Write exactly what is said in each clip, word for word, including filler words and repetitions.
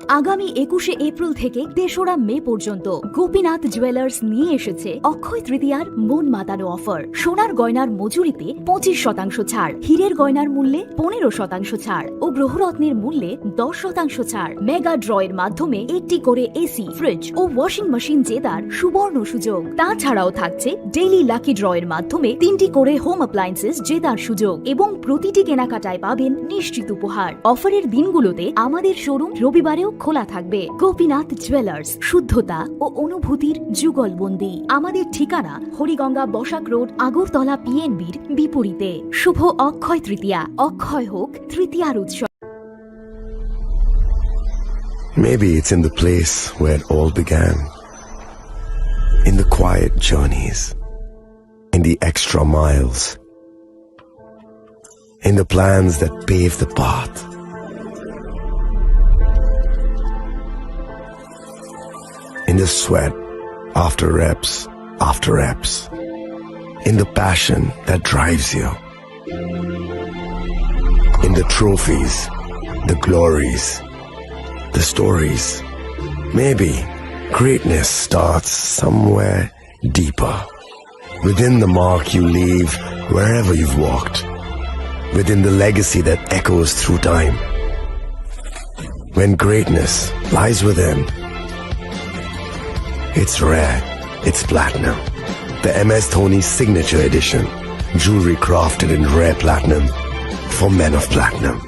আগামী একুশে এপ্রিল থেকে তেসরা মে পর্যন্ত গোপীনাথ জুয়েলার্স নিয়ে এসেছে অক্ষয় তৃতীয়ার মন মাতানো অফার। সোনার গয়নার মজুরিতে পঁচিশ শতাংশ ছাড়, হীরের গয়নার মূল্যে পনেরো শতাংশ ছাড় ও গ্রহরত্নের মূল্যে দশ শতাংশ ছাড়। মেগা ড্র এর মাধ্যমে একটি করে এসি, ফ্রিজ ও ওয়াশিং মেশিন জেতার সুবর্ণ সুযোগ। তাছাড়াও থাকছে ডেইলি লাকি ড্র এর মাধ্যমে তিনটি করে হোম অ্যাপ্লায়েন্সেস জেতার সুযোগ এবং প্রতিটি কেনাকাটায় পাবেন নিশ্চিত উপহার। অফারের দিনগুলোতে আমাদের শোরুম রবিবারেও খোলা থাকবে। গোপীনাথ জুয়েলার্স, শুদ্ধতা ও অনুভূতির যুগলবন্দি। আমাদের ঠিকানা হরিগঙ্গা বসাক রোড, আগরতলা পিএনবির বিপরীতে। শুভ অক্ষয় তৃতীয়া, অক্ষয় হোক তৃতীয়ার উৎসব। Maybe it's in the place where it all began. In the quiet journeys, in the extra miles, in the plans that pave the path, in the sweat after reps, after reps, in the passion that drives you. In the trophies, the glories, the stories. Maybe greatness starts somewhere deeper. Within the mark you leave wherever you've walked. Within the legacy that echoes through time. When greatness lies within, it's rare, it's platinum. The M S Dhoni Signature Edition. Jewelry crafted in rare platinum for men of platinum.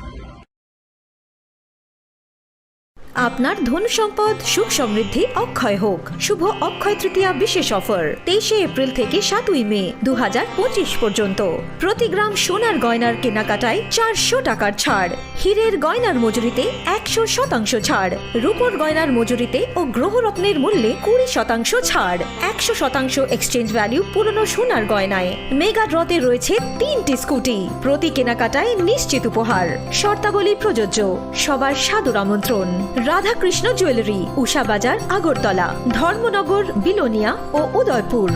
আপনার ধন সম্পদ সুখ সমৃদ্ধি অক্ষয় হোক। শুভ অক্ষয় তৃতীয়া বিশেষ অফার, তেইশে এপ্রিল থেকে সাতই মে দু হাজার পঁচিশ পর্যন্ত। প্রতি গ্রাম সোনার গয়নার কেনাকাটায় চারশো টাকার ছাড়, হীরের গয়নার মজুরিতে একশো শতাংশ ছাড়, রূপোর গয়নার মজুরিতে ও গ্রহরত্নের মূল্যে কুড়ি শতাংশ ছাড়, একশো শতাংশ এক্সচেঞ্জ ভ্যালু পুরনো সোনার গয়নায়। মেগা ড্রতে রয়েছে তিনটি স্কুটি, প্রতি কেনাকাটায় নিশ্চিত উপহার। শর্তাবলী প্রযোজ্য। সবার সাদর আমন্ত্রণ। রাধাকৃষ্ণ জুয়েলারি, উষা বাজার, আগরতলা, ধর্মনগর, বিলোনিয়া ও Udaipur.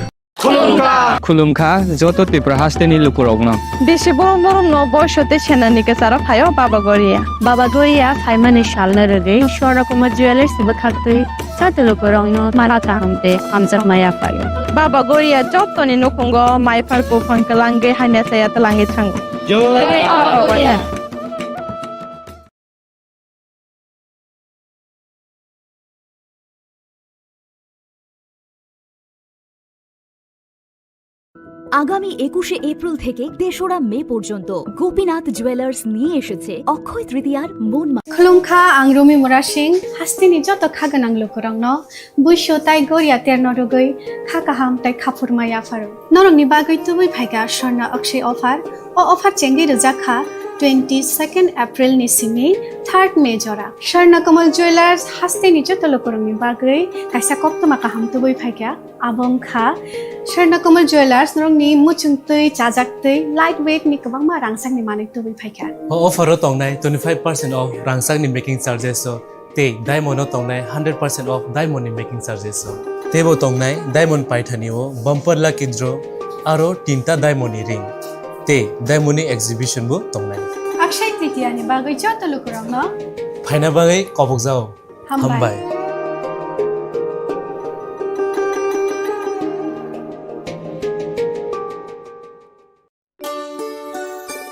Khulumkha joto Tripura hasteni lukurokno. Bisi borom borom no boiso tei senani kwcharo phaio Baba Goria. Baba Goria phaimani salno rwgwi Swarna Kumar Jewellers bwkhaktwi joto lukurokno mara kaham tei hamjakma yaphaio. Baba Goria jotoni nukhungo mai phar buphang kwlangwi hamya chaya twlangwi thango. আগামী একুশে এপ্রিল থেকে তেসরা মে পর্যন্ত গোপীনাথ জুয়েলার্স নিয়ে এসেছে অক্ষয় তৃতীয়ার মন মা- Khulumkha, ang Rumi Mura Singh, hasteni joto kha gwnang lukurokno buisu tai goria terno rwgwi kha kaham tai khaphurma yapharo. Norokni bagwi tubui phaikha Swarna Akshay offer. O offer chengwi rwjak kha twenty second April ni simi third May jora. Swarna Kamal Jewellers hasteni joto lukurokni bagwi kaisa koktwma kaham tubui phaikha. Abo wngkha Swarna Kamal Jewellers, norokni muchungtwi, chajaktwi, light weight ni kwbangma rangchakni manwi tubui phaikha. O offer o tongnai twenty five percent off rangchakni making charges o tei diamond o tongnai hundred percent off diamond ni making charges o. Teibo tongnai diamond paithani o bumper lucky draw aro tinta diamond ni ring tei diamond ni exhibition bo tongnai. Akshay Tritiya ni bagwi joto lukurokno phaina bagwi kobokjao. Hambai. Hambai.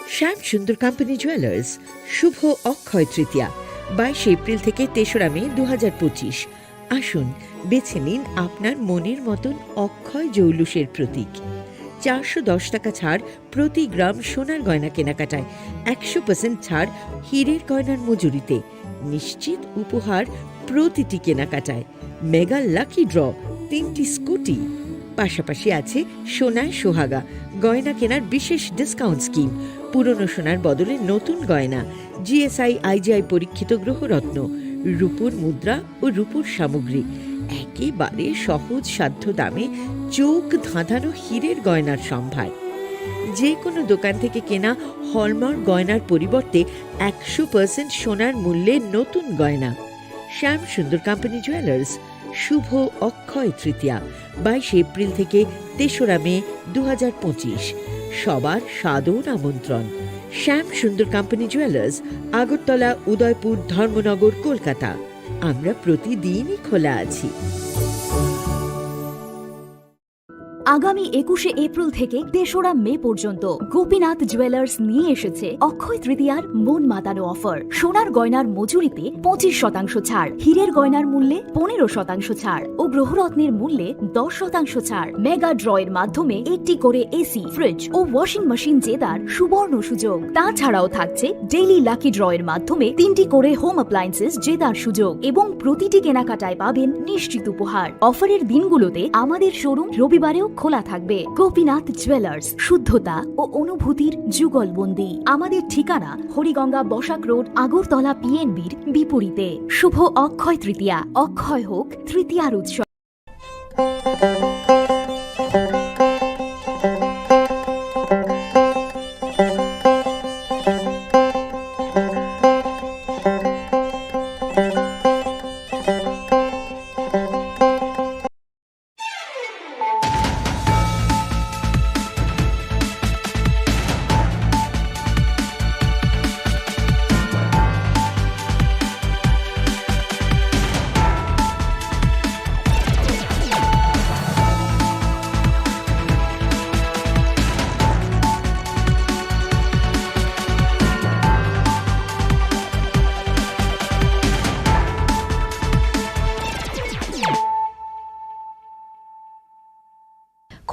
শ্যাম সুন্দর company jewellers, শুভ অক্ষয় তৃতীয়া, বাইশে এপ্রিল থেকে তেসরা মে দু হাজার পঁচিশ। আসুন, বেছে নিন আপনার মনের মতন অক্ষয় জৌলুসের প্রতীক। চারশো দশ টাকা ছাড় প্রতি গ্রাম সোনার গয়না কেনাকাটায়, একশো পার্সেন্ট ছাড় হীরের গয়নার মজুরিতে, নিশ্চিত উপহার প্রতিটি কেনাকাটায়, মেগা লাকি ড্র, তিনটি স্কুটি, পাশাপাশি আছে সোনায় সোহাগা, গয়না কেনার বিশেষ ডিসকাউন্ট স্কিম, পুরনো সোনার বদলে নতুন গয়না, জিএসআই আইজিআই পরীক্ষিত গ্রহরত্ন, রূপোর মুদ্রা ও রূপোর সামগ্রী, একেবারে সহজ সাধ্য দামে চোখ ধাঁধানো হীরের গয়নার সম্ভার। যে কোনো দোকান থেকে কেনা হলমার্ক গয়নার পরিবর্তে একশো পার্সেন্ট সোনার মূল্যে নতুন গয়না। শ্যাম সুন্দর কোম্পানি জুয়েলার্স, শুভ অক্ষয় তৃতীয়া, বাইশে এপ্রিল থেকে তেসরা মে দু হাজার পঁচিশ। সবার সাদর আমন্ত্রণ। শ্যাম সুন্দর কোম্পানি জুয়েলার্স, আগরতলা, উদয়পুর, ধর্মনগর, কলকাতা। আমরা প্রতিদিনই খোলা আছি। আগামী একুশে এপ্রিল থেকে তেসরা মে পর্যন্ত গোপীনাথ জুয়েলার্স নিয়ে এসেছে অক্ষয় তৃতীয়ার মন মাতানো অফার। সোনার গয়নার মজুরিতে পঁচিশ শতাংশ ছাড়, হীরের গয়নার মূল্যে পনেরো শতাংশ ছাড় ও গ্রহরত্নের মূল্যে দশ শতাংশ ছাড়। মেগা ড্রয়ের মাধ্যমে একটি করে এসি, ফ্রিজ ও ওয়াশিং মেশিন জেতার সুবর্ণ সুযোগ। তাছাড়াও থাকছে ডেইলি লাকি ড্রয়ের মাধ্যমে তিনটি করে হোম অ্যাপ্লায়েন্সেস জেতার সুযোগ এবং প্রতিটি কেনাকাটায় পাবেন নিশ্চিত উপহার। অফারের দিনগুলোতে আমাদের শোরুম রবিবারেও খোলা থাকবে। গোপীনাথ জুয়েলার্স, শুদ্ধতা ও অনুভূতির যুগলবন্দি। আমাদের ঠিকানা হরিগঙ্গা বসাক রোড, আগরতলা পিএনবির বিপরীতে। শুভ অক্ষয় তৃতীয়া, অক্ষয় হোক তৃতীয়ার উৎসব।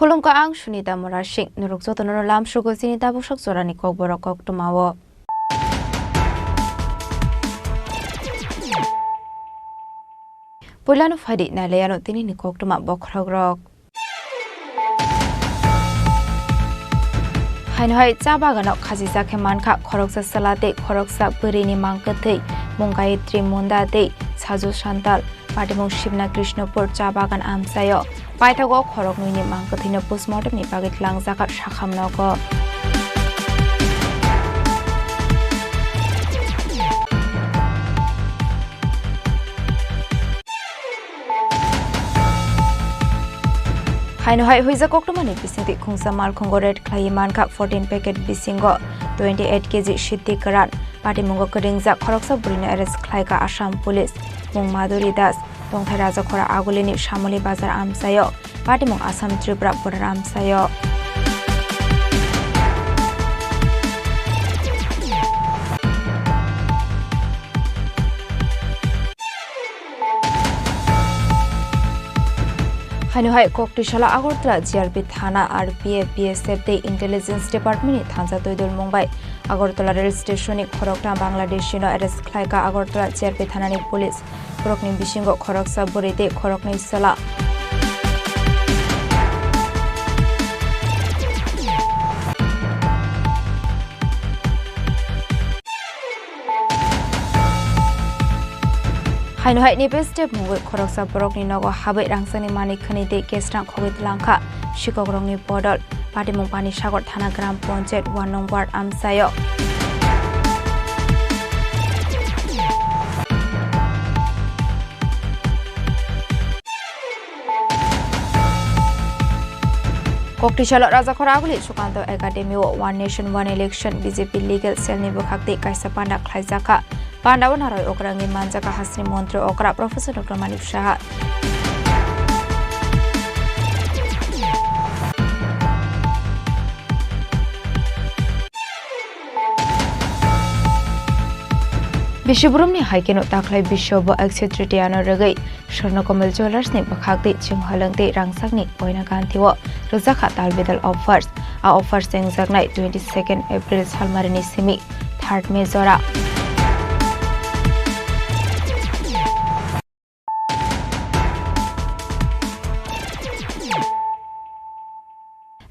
Khulumkha, ang Sunita Murasing. Norok jotono lamsugo chini tabuksak jorani kokborok koktwmao. Puilano phaidi nailaiano tinini koktwma bokhorokrok. Haino hai cha bagano khachijak khe mankha khoroksa chwla tei khoroksa bwrwini mangkwthwi mung Gayatri Munda tei Saju Santal. Patimung Shibna Krishnapur cha bagan amchaio. Paithago khoroknwini mangkwthwino postmortemni bagwi twlangjakha sakham nogo. Haino hai huijak koktwmani bisingtwi khungsa malkhungo raid khlaiwi mankha fourteen packet bisingo twenty eight K G siddhi kwran. Patimungo kwrwngjak khoroksa bwrwino arrest khlaikha Assam Police. Mung Madhuri Das, tongthai Rajakhora Agulini Shamoli Bazar amchaio. Patimung Assam Tripura border amchaio. Haino hai Koktisala Agartala G R P thana, R P F, B S F tei Intelligence Department ni thansa twi dul mung bai Agartala rail station ni khoroktham Bangladeshi no arrest khlaikha Agartala G R P thana ni police. Borokni bisingo khoroksa bwrwi tei khoroknwi chwla. Haino hai Nepal state mungwi khoroksa borokni nogo habwi rangchakni manwi khwnwi tei kesrang khogwi twlangkha sikokrokni bodol. Patimung Panisagar thana Gram Panchayat one nong ward amchaio. Koktisalo Rajakhora Aguli Sukanto Academy o One Nation One Election B J P Legal Cell ni bwkhak tei kaisa panda khlaijakha. Panda o naroi okrangwi manjakha hasni montri okra Professor Doctor Manik Saha. Biswabrumni hai kheno taklai biswbo Akshaya Tritiya no rwgwi Swarnakomal Jewellers ni bwkhak tei chwng holong tei rangchakni koina ganthi o rwjakha tal bedal offers. A offers chengjaknai twenty second April salmarini simi third May jora.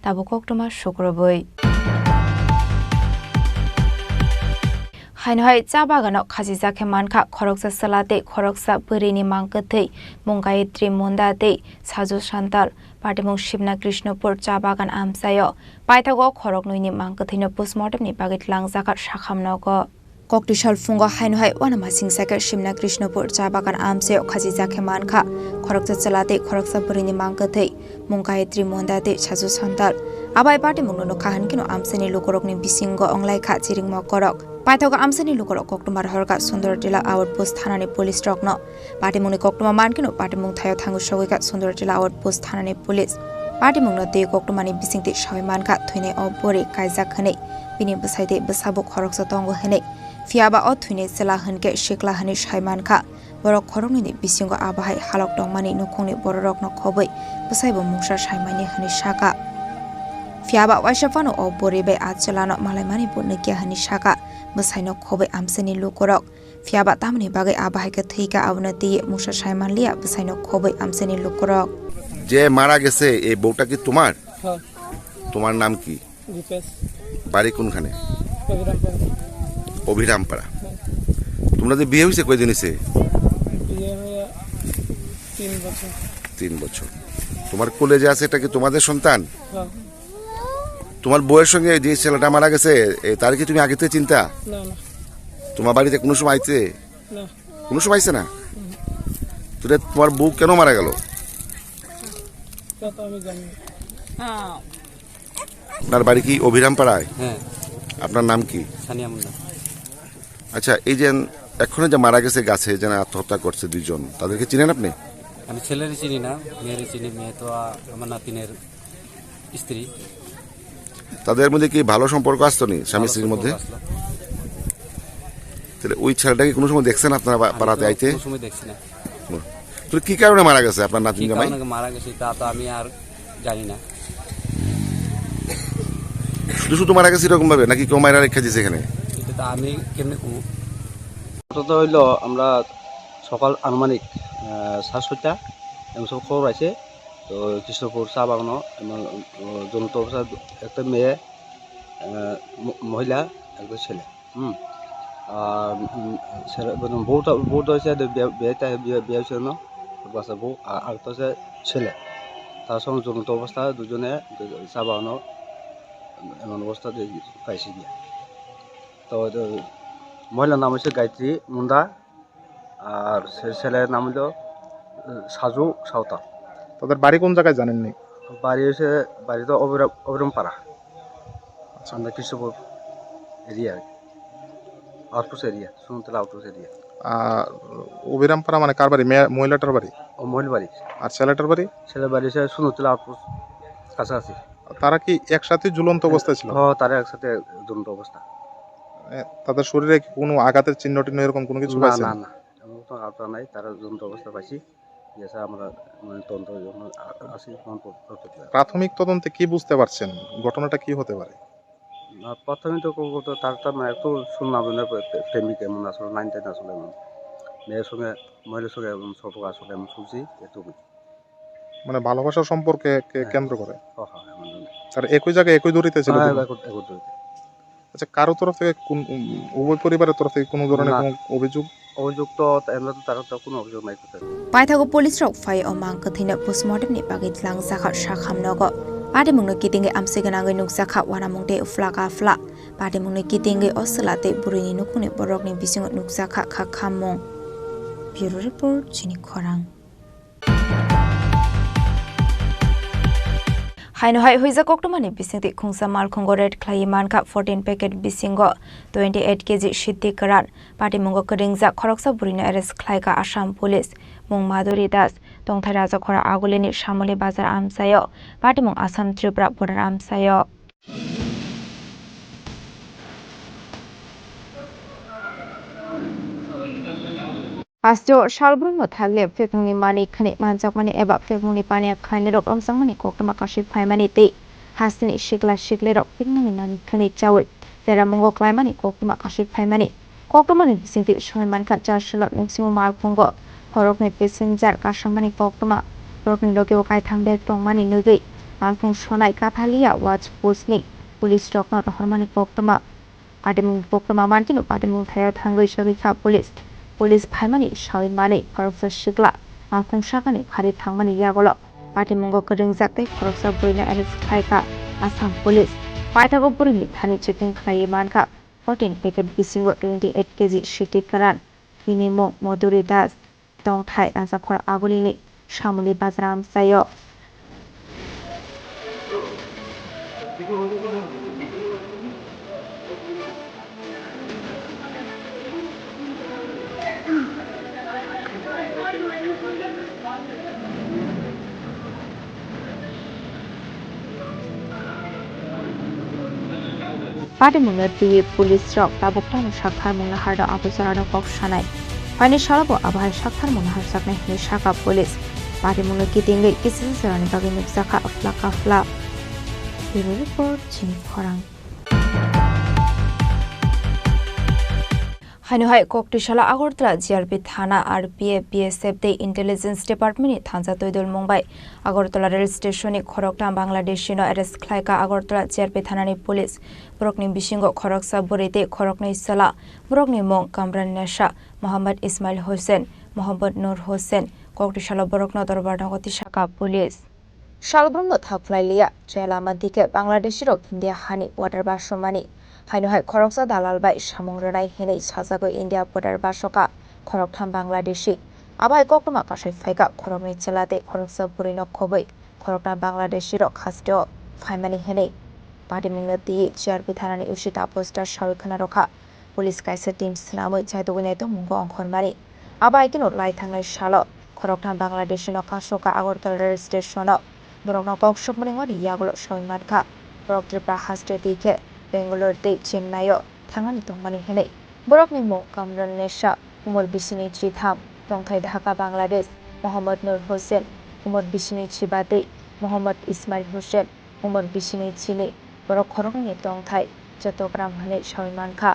Tabuk koktwma sukrubwi. Haino hai cha bagano khachijak khe mankha khoroksa chwla tei khoroksa bwrwini mangkwthwi mung Gayatri Munda tei Saju Santal. Patimung Shibna Krishnapur cha bagan amchaio. Paithago khoroknwini mangkwthwino postmortemni bagwi twlangjakha sakham nogo. Koktisal phungo haino hai uanamasingcha khe Shimna Krishnapur cha bagan amchaio khachijak khe mankha khoroksa chwla tei khoroksa bwrwini mangkwthwi mung Gayatri Munda tei Saju Santal. Abai patimungno nukha hwn kheno amchaini lukurokni bisingo wnglaikha chiring mokorok. Paithago amchaini lukurok koktwma rohorkha Sundortila Outpost thanani police rokno. Patimungni koktwma mankhe no patimung thaio thangwi sogwikha Sundortila Outpost thanani police. Patimungno twi koktwmani bisingtwi sawi mankha thwinai o bwrwi kaijak hwnwi, bini bwsai tei bwsabuk khoroksa tongo hwnwi. Phiyaba o thwinai chwla hwnkhe sikla hwnwi sai mankha. Borok khoroknwi ni bisingo abo hai halok tongmani nukhungni bororokno khobwi bwsaibo mungsa saimani hwnwi saka. Phiyaba waisa phano o bwrwi bai a chwlano malaimani bo nukya hwnwi saka. Bwsaino khobwi amchaini lukurok. Phiyaba tamoni bagwi abo hai khe thwikha, abono twiwi mungsa saimanliya bwsaino khobwi amchaini lukurok. যে মারা গেছে, এই বউটা কি তোমার? হ্যাঁ। তোমার নাম কি? রূপেশ। বাড়ি কোনখানে? অভিরামপাড়া। অভিরামপাড়া। হ্যাঁ। তোমরা যে বিয়ে হয়েছে কয়দিন হয়েছে? বিয়ে হয়ে তিন বছর। তিন বছর। তোমার কোলে যে আছে, এটা কি তোমাদের সন্তান? হ্যাঁ। তোমার বউয়ের সঙ্গে যে ছেলেটা মারা গেছে, এ, তার কি তুমি আগে থেকে চিনতা? না, না। তোমার বাড়িতে কোনো সময় আইছে? না। কোনো সময় আইছে না? হুম। তাহলে তোমার বউ কেন মারা গেল? তা তো আমি জানি না। হ্যাঁ। আপনার বাড়ি কি অভিরামপাড়ায়? হ্যাঁ। আপনার নাম কি? সানিয়া মুন্ডা। আচ্ছা, এই যে এক্ষুনি যে মারা গেছে গাছে, যে আত্মহত্যা করছে দুইজন, তাদেরকে চিনেন আপনি? আমি ছেলেরে চিনি না, মেয়েরে চিনি। মেয়ে তো, আ, আমার নাতিনের স্ত্রী। তাদের মধ্যে কি ভালো সম্পর্ক আসতো নি স্বামী ভালো স্ত্রীর মধ্যে? সম্পর্ক আসলো। তাহলে ওই ছেলেটাকে কোনো সময় দেখছেন আপনারা বা-, আমি পাড়াতে তো আইতে? কোনো সময় দেখছি না। হুম। তো কি কারণে মারা গেছে আপনার নাতিন কি জামাই? কারণে মারা গেছে তা তো আমি আর জানি না। শুধু শুধু মারা গেছে এরকম ভাবে, নাকি কেউ মারা রেখে দিয়েছে এখানে? এটা তো আমি কেমনে কমু? ঘটনাটা হইলো, আমরা সকাল আনুমানিক, আহ, সাড়ে ছয়টা এমন সব খবর আছে। তো কৃষ্ণপুর চা বাগানো এমন, আহ, জ্বলন্ত অবস্থা একটা মেয়ে, আহ, ম-, মহিলা, একটা ছেলে। হুম। আর, উম, ছেলে, মানে, বউটা, বউটা হচ্ছে যে বিয়ে, বিয়েটা, বিয়ে, বিয়ে হচ্ছে না, বাচ্চা বউ, আর, আর তো হচ্ছে ছেলে। তার সঙ্গে জ্বলন্ত অবস্থা দুজনে চা বাগানো এমন অবস্থা যে পাইছি গিয়া। তো, তো মহিলার নাম হচ্ছে গায়ত্রী মুন্ডা, আর ছে-, ছেলের নাম হলো, আহ, সাজু সাঁওতাল। তাদের বাড়ি কোন জায়গায় জানেননি? বাড়ি হচ্ছে, বাড়ি তো অবিরাম, অবিরামপাড়া। আচ্ছা। আমরা কৃষ্ণপুর এরিয়া, আউটপোস্ট এরিয়া, সুনতলা আউটপোস্ট এরিয়া। আহ, অবিরামপাড়া মানে কার বাড়ি? মেয়ে, মহিলাটার বাড়ি? ও, মহিলা বাড়ি। আর ছেলেটার বাড়ি? ছেলের বাড়ি হচ্ছে সুনতলা আউটপোস্ট কাছাকাছি। তারা কি একসাথে ঝুলন্ত অবস্থায় ছিল? ও, তারা একসাথে ঝুলন্ত অবস্থা। এ, তাদের শরীরে কি কোনো আঘাতের চিহ্ন টিহ্ন এরকম কোনো কিছু না, পাইছেন? না, না, এমন কোনো আঘাত নাই, তারা ঝুলন্ত অবস্থা পাইছি। যেটা আমরা, মানে, তদন্ত যখন আ-, আসি, তখন প-, করতে পারি। প্রাথমিক তদন্তে কি বুঝতে পারছেন? ঘটনাটা কি হতে পারে? না, প্রাথমিক তো ক-, ক-, তার, তার মানে একটু শুনলাম যে প্রে-, প্রে-, প্রেমিক এমন আসলে নাইন টেন আসলে এমন। মেয়ের সঙ্গে, মহিলার সঙ্গে এমন সম্পর্ক আসলে এমন শুনছি, এটুকুই। মানে ভালোবাসার সম্পর্কে কে-, হ্যাঁ। কেন্দ্র করে? হ্যাঁ, হ্যাঁ, এমন। তার একই জায়গায় একই দড়িতে ছিল হ্যাঁ, দুজন? একই, একই দড়িতে। আচ্ছা, কারো তরফ থেকে কোন, উম, উভয় পরিবারের তরফ থেকে কোনো ধরনের না। কোনো অভিযোগ? অভিযোগ তো, এমনি তো তারা তো কোনো অভিযোগ নাই করতে। Paithago police rok phai o mang kwthwino postmortem ni bagwi tlang jakha sakham nogo. Patimung no kitingwi amswk gwnangwi nukjakha uanamung tei ufla kafla. Patimung no kitingwi o chwla tei bwrwi ni nukhung ni borok ni bisingo nukjakha kha khammung. Bureau report, chini khorang. Haino hai huijak koktwmani bisingtwi khungsa malkhungo raid khlaiwi mankha fourteen packet bisingo twenty eight K G sitti kwran. Patimungo kwrwngjak khoroksa bwrwino arrest khlaikha Assam Police. Mung Madhuri Das, tongthai Rajakhora Agulini Samoli Bazar amchaio. Patimung Assam Tripura border amchaio. Hasteo salbrumno thakle phekmungni manwi khwnwi manjakmani eba phekmungni paniya khlainairok romjakmani koktwma kasui phaimani tei hasteni sikla siklirok phekmungni manwi khwnwi chaui jeramungo klaimani koktwma kasui phaimani. Koktwmani bisingtwi songwi mankha, Charchulok Noksingo malkhungo khoroknwi passenger kasangmani koktwma, borokni logeo kaitham bag tongmani nugwi malkhung sonai Kathalia Watch Post ni police rokno rohormani koktwma. Patimung koktwma mankhe no patimung thaio thangwi sogwi kha police. Police phaimani sawi manwi khoroksa sikla malkhung sakani phari thangmani yagulo patimungo kwrwngjak tei khoroksa bwrwino arrest khlaikha Assam Police. Paithago bwrwini thani checking khlaiwi mankha fourteen packet bisingo twenty eight K G sitti kwran. Bini mung Madhuri Das, tongthai Rajakhor Agulini Samoli Bazar amchaio. Patimungno twiwi police rok tabuk tamo saktharmungno hardo abo jorano kok sanai. Phaini salobo abo hai saktharmungno harjaknai hinwi sakha police. Patimungno kitingwi kisisa jorani bagwi nukjakha phla ka phla. Bureau Report, Chini Khorang. Haino hai koktisalo Agartala G R P thana, R P F, B S F tei Intelligence Department ni thansa twi dulmung bai Agartala rail station ni khoroktham Bangladeshi no arrest khlaikha Agartala G R P thana ni police. Borok ni bisingo khoroksa bwrwi tei khoroknwi chwla. Borok ni mung Kamran Nesa, Mohammad Ismail Hussein, Mohammad Nur Hussein. Koktisalo borok no dorbar nogo tisakha police. Salbrumno thaphlai liya, je lama dikhe Bangladeshi rok India hani border basomani. Haino hai khoroksa dalal bai samung rwnai hinwi sajagwi India border basoka khoroktham Bangladeshi. Abo hai koktwma kasai phaikha khoroknwi chwla tei khoroksa bwrwino khobwi khoroktham Bangladeshi rok hasteo phaimani hinwi. Patimungno twiwi G R P thanani O C Taposh Das sawi khwna rwkha. Police kaisa team swnamwi chaitugwi nai tongmungo ongkhormani. Abo hai kheno lai thangnai salo khoroktham Bangladeshi no kasokha Agartala rail station o. Borokno kok sukmani wngmani yagulo sawi mankha. Borok Tripura haste twi khe Bangalore tei Chennai o thangnani tongmani hinwi. Borokni mung Kamran Nesa, umor bisini chitham, tongthai Dhaka, Bangladesh, Mohammad Nur Hussein, umor bisini chiba tei Mohammad Ismail Hussein, umor bisini chini, borok khoroknwini tongthai Chattogram hwnwi sawi mankha.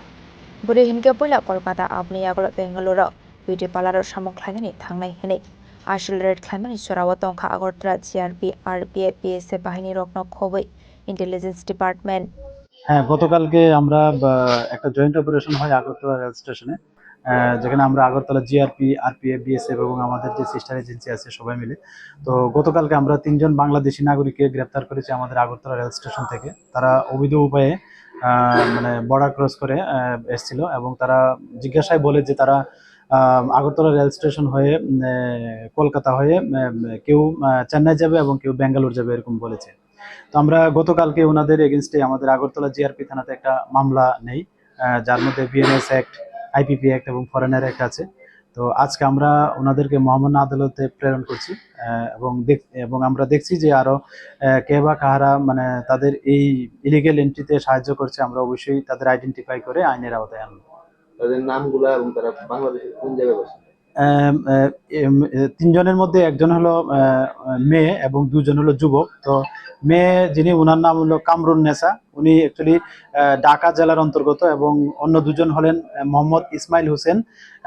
Bwrwi hinkhe puila Kolkata, aboni yagulo Bengaluru beauty parlour-o samung khlainani thangnai hwnwi. Aswk raid khlaimani jorao tongkha Agartala G R P, R P F, B S F bahini rokno khobwi Intelligence Department. হ্যাঁ, গতকালকে আমরা, বা, একটা joint operation হয় আগরতলা রেল স্টেশনে। আহ, যেখানে আমরা Agartala GRP, RPF, BSF এবং আমাদের যে সিস্টার এজেন্সি আছে সবাই মিলে। তো গতকালকে আমরা তিনজন বাংলাদেশি নাগরিককে গ্রেপ্তার করেছি আমাদের আগরতলা রেল স্টেশন থেকে। তারা অবৈধ উপায়ে, আহ, মানে বর্ডার ক্রস করে, আহ, এসছিল এবং তারা জিজ্ঞাসায় বলে যে তারা, আহ, আগরতলা রেল স্টেশন হয়ে, উম, আহ, কলকাতা হয়ে, উম, কেউ, আহ, চেন্নাই যাবে এবং কেউ ব্যাঙ্গালোর যাবে, এরকম বলেছে। তো আমরা গতকালকে ওনাদের এগেইনস্টে আমাদের আগরতলা জিআরপি থানাতে একটা মামলা নেই, আহ, যার মধ্যে বিএনএস অ্যাক্ট, আইপিপি অ্যাক্ট এবং ফরেনার অ্যাক্ট আছে। তো আজকে আমরা ওনাদেরকে মহামান্য আদালতে প্রেরণ করছি, আহ, এবং দেখ-, এবং আমরা দেখছি যে আরো, আহ, কে বা কাহারা মানে তাদের এই ইলিগ্যাল এন্ট্রিতে সাহায্য করছে, আমরা অবশ্যই তাদের আইডেন্টিফাই করে আইনের আওতায় আনবো। তাদের নামগুলা এবং তারা বাংলাদেশের কোন জায়গায় বসে? আহ, আহ, এম, এ, তিনজনের মধ্যে একজন হলো, আহ, মেয়ে এবং দুজন হলো যুবক। তো মেয়ে যিনি, ওনার নাম হলো কামরুন নেসা, উনি অ্যাকচুয়ালি, আহ, ঢাকা জেলার অন্তর্গত, এবং অন্য দুজন হলেন, আহ, মোহাম্মদ ইসমাইল হোসেন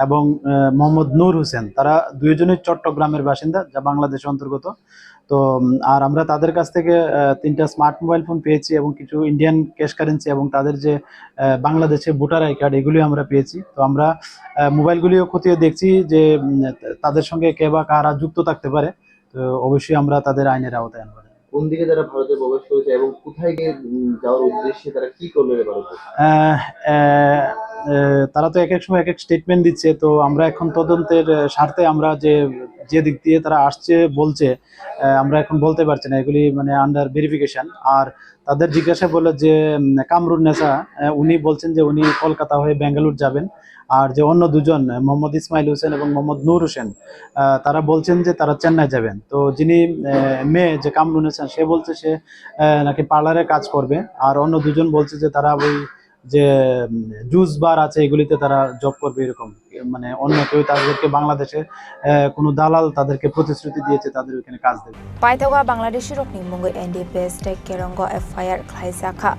এবং, আহ, মোহাম্মদ নূর হোসেন। তারা দুইজনই চট্টগ্রামের বাসিন্দা, যা বাংলাদেশের অন্তর্গত। তো, উম, আর আমরা তাদের কাছ থেকে, আহ, তিনটা স্মার্ট মোবাইল ফোন পেয়েছি এবং কিছু ইন্ডিয়ান ক্যাশ কারেন্সি এবং তাদের যে, আহ, বাংলাদেশে ভোটার আই কার্ড, এগুলিও আমরা পেয়েছি। তো আমরা, আহ, মোবাইলগুলিও খতিয়ে দেখছি যে, উম, তাদের সঙ্গে কে বা কারা যুক্ত থাকতে পারে। তো অবশ্যই আমরা তাদের আইনের আওতায় আনবো। কোন দিকে তারা ভারতে প্রবেশ করেছে এবং কোথায় গিয়ে, উম, যাওয়ার উদ্দেশ্যে তারা কি করলো রে ভারতে? আহ, আহ, আহ, তারা তো এক এক সময় এক এক স্টেটমেন্ট দিচ্ছে, তো আমরা এখন তদন্তের, আহ, স্বার্থে আমরা যে, যে দিক দিয়ে তারা আসছে বলছে, আহ, আমরা এখন বলতে পারছি না, এগুলি মানে আন্ডার ভেরিফিকেশন। আর তাদের জিজ্ঞাসা বললো যে, উম, কামরুন নেসা, আহ, উনি বলছেন যে উনি কলকাতা হয়ে বেঙ্গালুরু যাবেন। আর যে অন্য দুজন, আহ, মোহাম্মদ ইসমাইল হোসেন এবং মোহাম্মদ নূর হোসেন, আহ, তারা বলছেন যে তারা চেন্নাই যাবেন। তো যিনি, আহ, মেয়ে, যে কামরুন নেসা, সে বলছে সে, আহ, নাকি পার্লারে কাজ করবে। আর অন্য দুজন বলছে যে তারা ওই যে, উম, জুস বার আছে, এগুলিতে তারা জব করবে, এরকম। মানে অন্য কেউ তাদেরকে বাংলাদেশে, আহ, কোনো দালাল তাদেরকে প্রতিশ্রুতি দিয়েছে তাদের ওখানে কাজ দেবে। Paithago Bangladeshi rokni mungwi N D P S tei Kerongo F I R khlaijakha.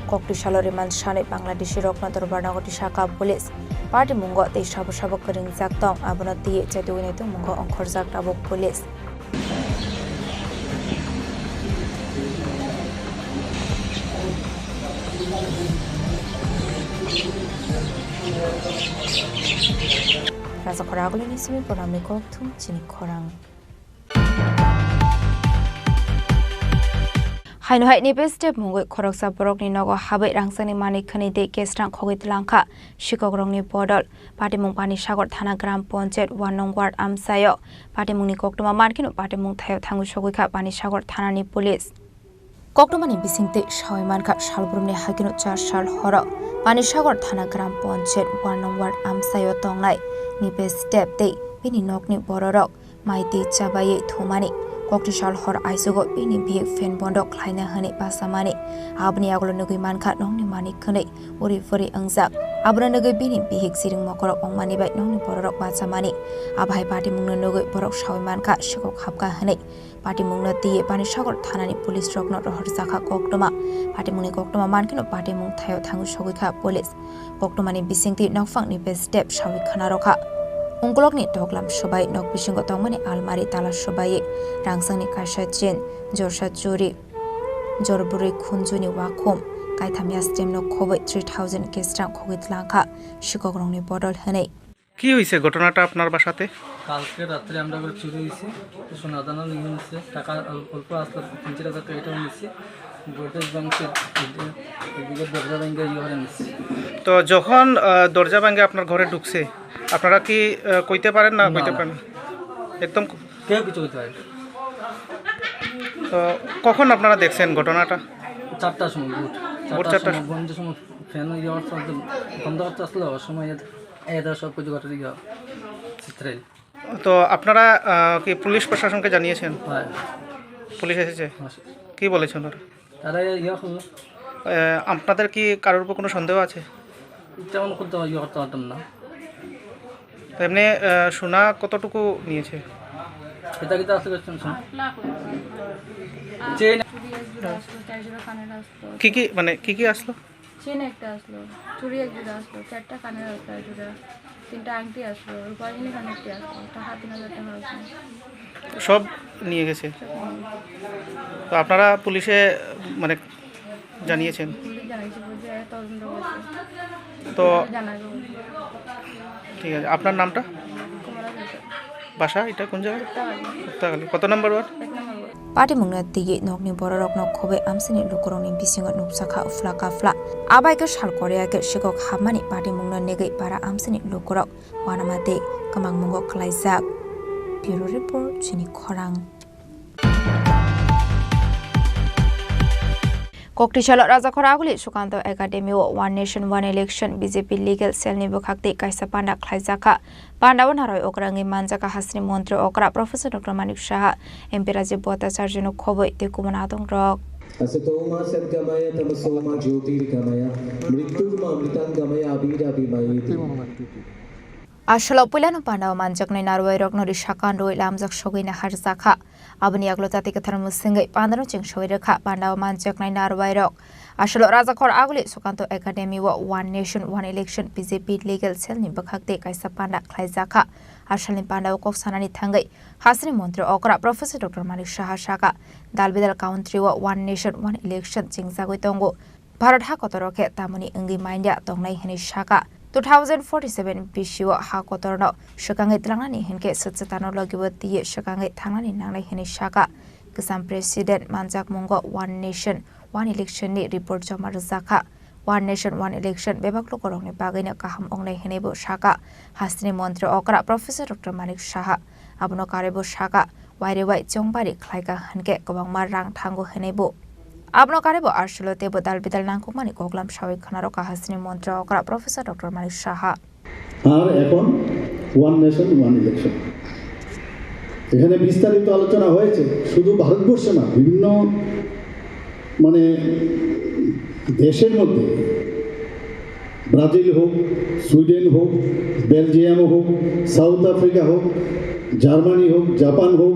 Koktisalo remand sanwi Bangladeshi rokno dorbar nogo tisakha police. Party mungo tei sabo sabo kwrwngjak tong, abono twiwi chetugwi nai tongmungo ongkhorjak tabuk police. Rajakhor agulini simi programni kokthum chini khorang. Haino hai Nipis Step mungwi khoroksa borokni nogo habwi rangchakni manwi khwnwi tei kesrang khogwi tlangkha sikokrokni bodol. Patimung Panisagar thana Gram Panchayat one nong ward amchaio. Patimungni koktwma mankheno patimung thaio thangwi sogwi kha Panisagar thanani police. Koktwmani bisingtwi sawi mankha, salbrumni haikeno char sal horo Panisagar thana Gram Panchayat one nong ward amchaio tongnai Nipis Step tei bini nokni bororok mai twi chabaiwi thumani Kokti sal hor aichugo bini bihik fan bondo khlaina hwnwi bachamani. Aboni yagulo nugwi mankha nokni manik khwnwi uri phuri wngjak. Abono nugwi bini bihik chiring mokorok wngmani bai nokni bororok bachamani. Abo hai patimungno nugwi borok saui mankha sikok hapkha hwnwi. Patimungno twiwi Panisagar thanani police rokno rohorjakha koktwma. Patimungni koktwma mankheno patimung thaio thangwi sogwikha police. Koktwmani bisingtwi nokphangni base step sawi khwnarokha. Ungkulokni toklam swbai nok bisingo tongmani almari tala swbaiwi rangsangni kaisa chain, jorsa churi, jorbrwi khunjuni wakhum, kaitham yastemno khobwi three thousand kesrang khogwi tlangkha sikokrokni bodol hwnwi. কি হয়েছে ঘটনাটা আপনার বাসাতে? কালকে রাত্রে আমরা করে চুরি হয়েছে, সোনা দানা নিয়ে নিচ্ছে, টাকা অল-, অল্প আসলো, তিন চার হাজার টাকা এটাও নিচ্ছে, গোদরেজ ভাঙছে, এদিকে দরজা ভেঙে ইয়ে করে নিচ্ছে। তো যখন, আহ, দরজা ভেঙে আপনার ঘরে ঢুকছে, আপনারা কি, আহ, কইতে পারেন না না, কইতে না। পারেন না? একদম। কেউ কিছু কইতে পারে না। তো কখন আপনারা দেখছেন ঘটনাটা? চারটার সময়, ভোর। ভোর চারটার চারটার সময়, বন্ধের সময় ফ্যান ইয়ে করতে, বন্ধ করতে আসলো, ওর সময় এরা সব কিছু ঘটে ইয়ে চিত্রাইল। তো আপনারা, আহ, কি পুলিশ প্রশাসনকে জানিয়েছেন? হ্যাঁ। পুলিশ এসেছে? হ্যাঁ, স্যার। কি বলেছে ওনারা? তারা ইয়ে করলো। আহ, আপনাদের কি কারোর উপর কোনো সন্দেহ আছে? তেমন করতে ইয়ে করতে পারতাম না। তো এমনি, আহ, সোনা কতটুকু নিয়েছে? এটা কিন্তু আসলে শুনছেন। চেইন। চুড়ি এক জোড়া আসলো, চার জোড়া কানের আসলো। কি কি, মানে, কি কি আসলো? চেইন একটা আসলো, চুড়ি এক জোড়া আসলো, চারটা কানের আসলো এক জোড়া, তিনটা আংটি আসলো, রূপার জিনিস অনেকটি আসলো, টাকা তিন হাজার টাকা আসলো। সব নিয়ে গেছে? সব নিয়ে গেছে। তো আপনারা পুলিশে, মানে, জানিয়েছেন? পুলিশ জানাইছে, পুলিশে তদন্ত করছে। তো জানা যাবে। ঠিক আছে, আপনার নামটা? কমলা সরকার। বাসা এটা কোন জায়গায়? গুপ্তাখালী। গুপ্তাখালী। কত নম্বর ওয়ার্ড? এক নম্বর word. Patimungno twiwi nokni bororokno khobwi amchaini lukurokni bisingo nukjakha uphla kaphla. Abai khe sal Korea khe sikok hapmani patimungno negwi para amchaini lukurok uanama tei kwmangmungo kwlaijak. Bureau Report, Chini Khorang. Koktisalo Rajakhor Aguli Sukanto Academy o One Nation One Election B J P Legal Cell ni bwkhak tei kaisa panda khlaijakha. Panda o narwai okra wngwi manjakha hasteni montri okra Professor Doctor Manik Saha, M P Rajiv Bhattacharya no khobwi tei kubun adong rok. Asato ma satgamaya tamaso ma jyotirgamaya mrityur ma amritangamaya aviravimaya. Asolo puilano panda o manjaknai narwai rok no risa kandoi lamjak sogwi naharjakha. Aboni yagulo jati kwthar mwswngwi pandano chengsawi rwkha. Pandao manjaknai narwai rok asolo Rajakhor Aguli Sukanto Academy o One Nation One Election B J P Legal Cell ni bwkhak tei kaisa panda khlaijakha. Asalni pandao kok sanani thangwi hasteni montri okra Professor Doctor Manik Saha sakha, dal bidal country o One Nation One Election chengjagwi tongo. Bharat ha kotoro khe tamoni wngwi manya tongnai hwnwi sakha. Two thousand forty-seven bisio ha kotorno swkangwi tlangnani hinkhe swchwtano logibo twiwi swkangwi thangnani nangnai hwnwi sakha. Kwcham President manjakmungo One Nation, One Election ni report joma rwjakha. One Nation, One Election bebak lukurokni bagwino kaham wngnai hwnwibo sakha. Hasteni montri okra Professor Doctor Manik Saha. Abono karwibo sakha, wairewai chongbari khlaikha hinkhe kwbangma rang thango hwnwibo. Abono karwibo asolo teibo dal bidal nangkukmani koklam sawi khwnarokha hasteni montri okra Professor Doctor Manik Saha. আর এখন one nation one election, এখানে বিস্তারিত আলোচনা হয়েছে। শুধু ভারতবর্ষে না, বিভিন্ন, মানে, দেশের মধ্যে, ব্রাজিল হোক, সুইডেন হোক, বেলজিয়াম হোক, সাউথ আফ্রিকা হোক, জার্মানি হোক, জাপান হোক,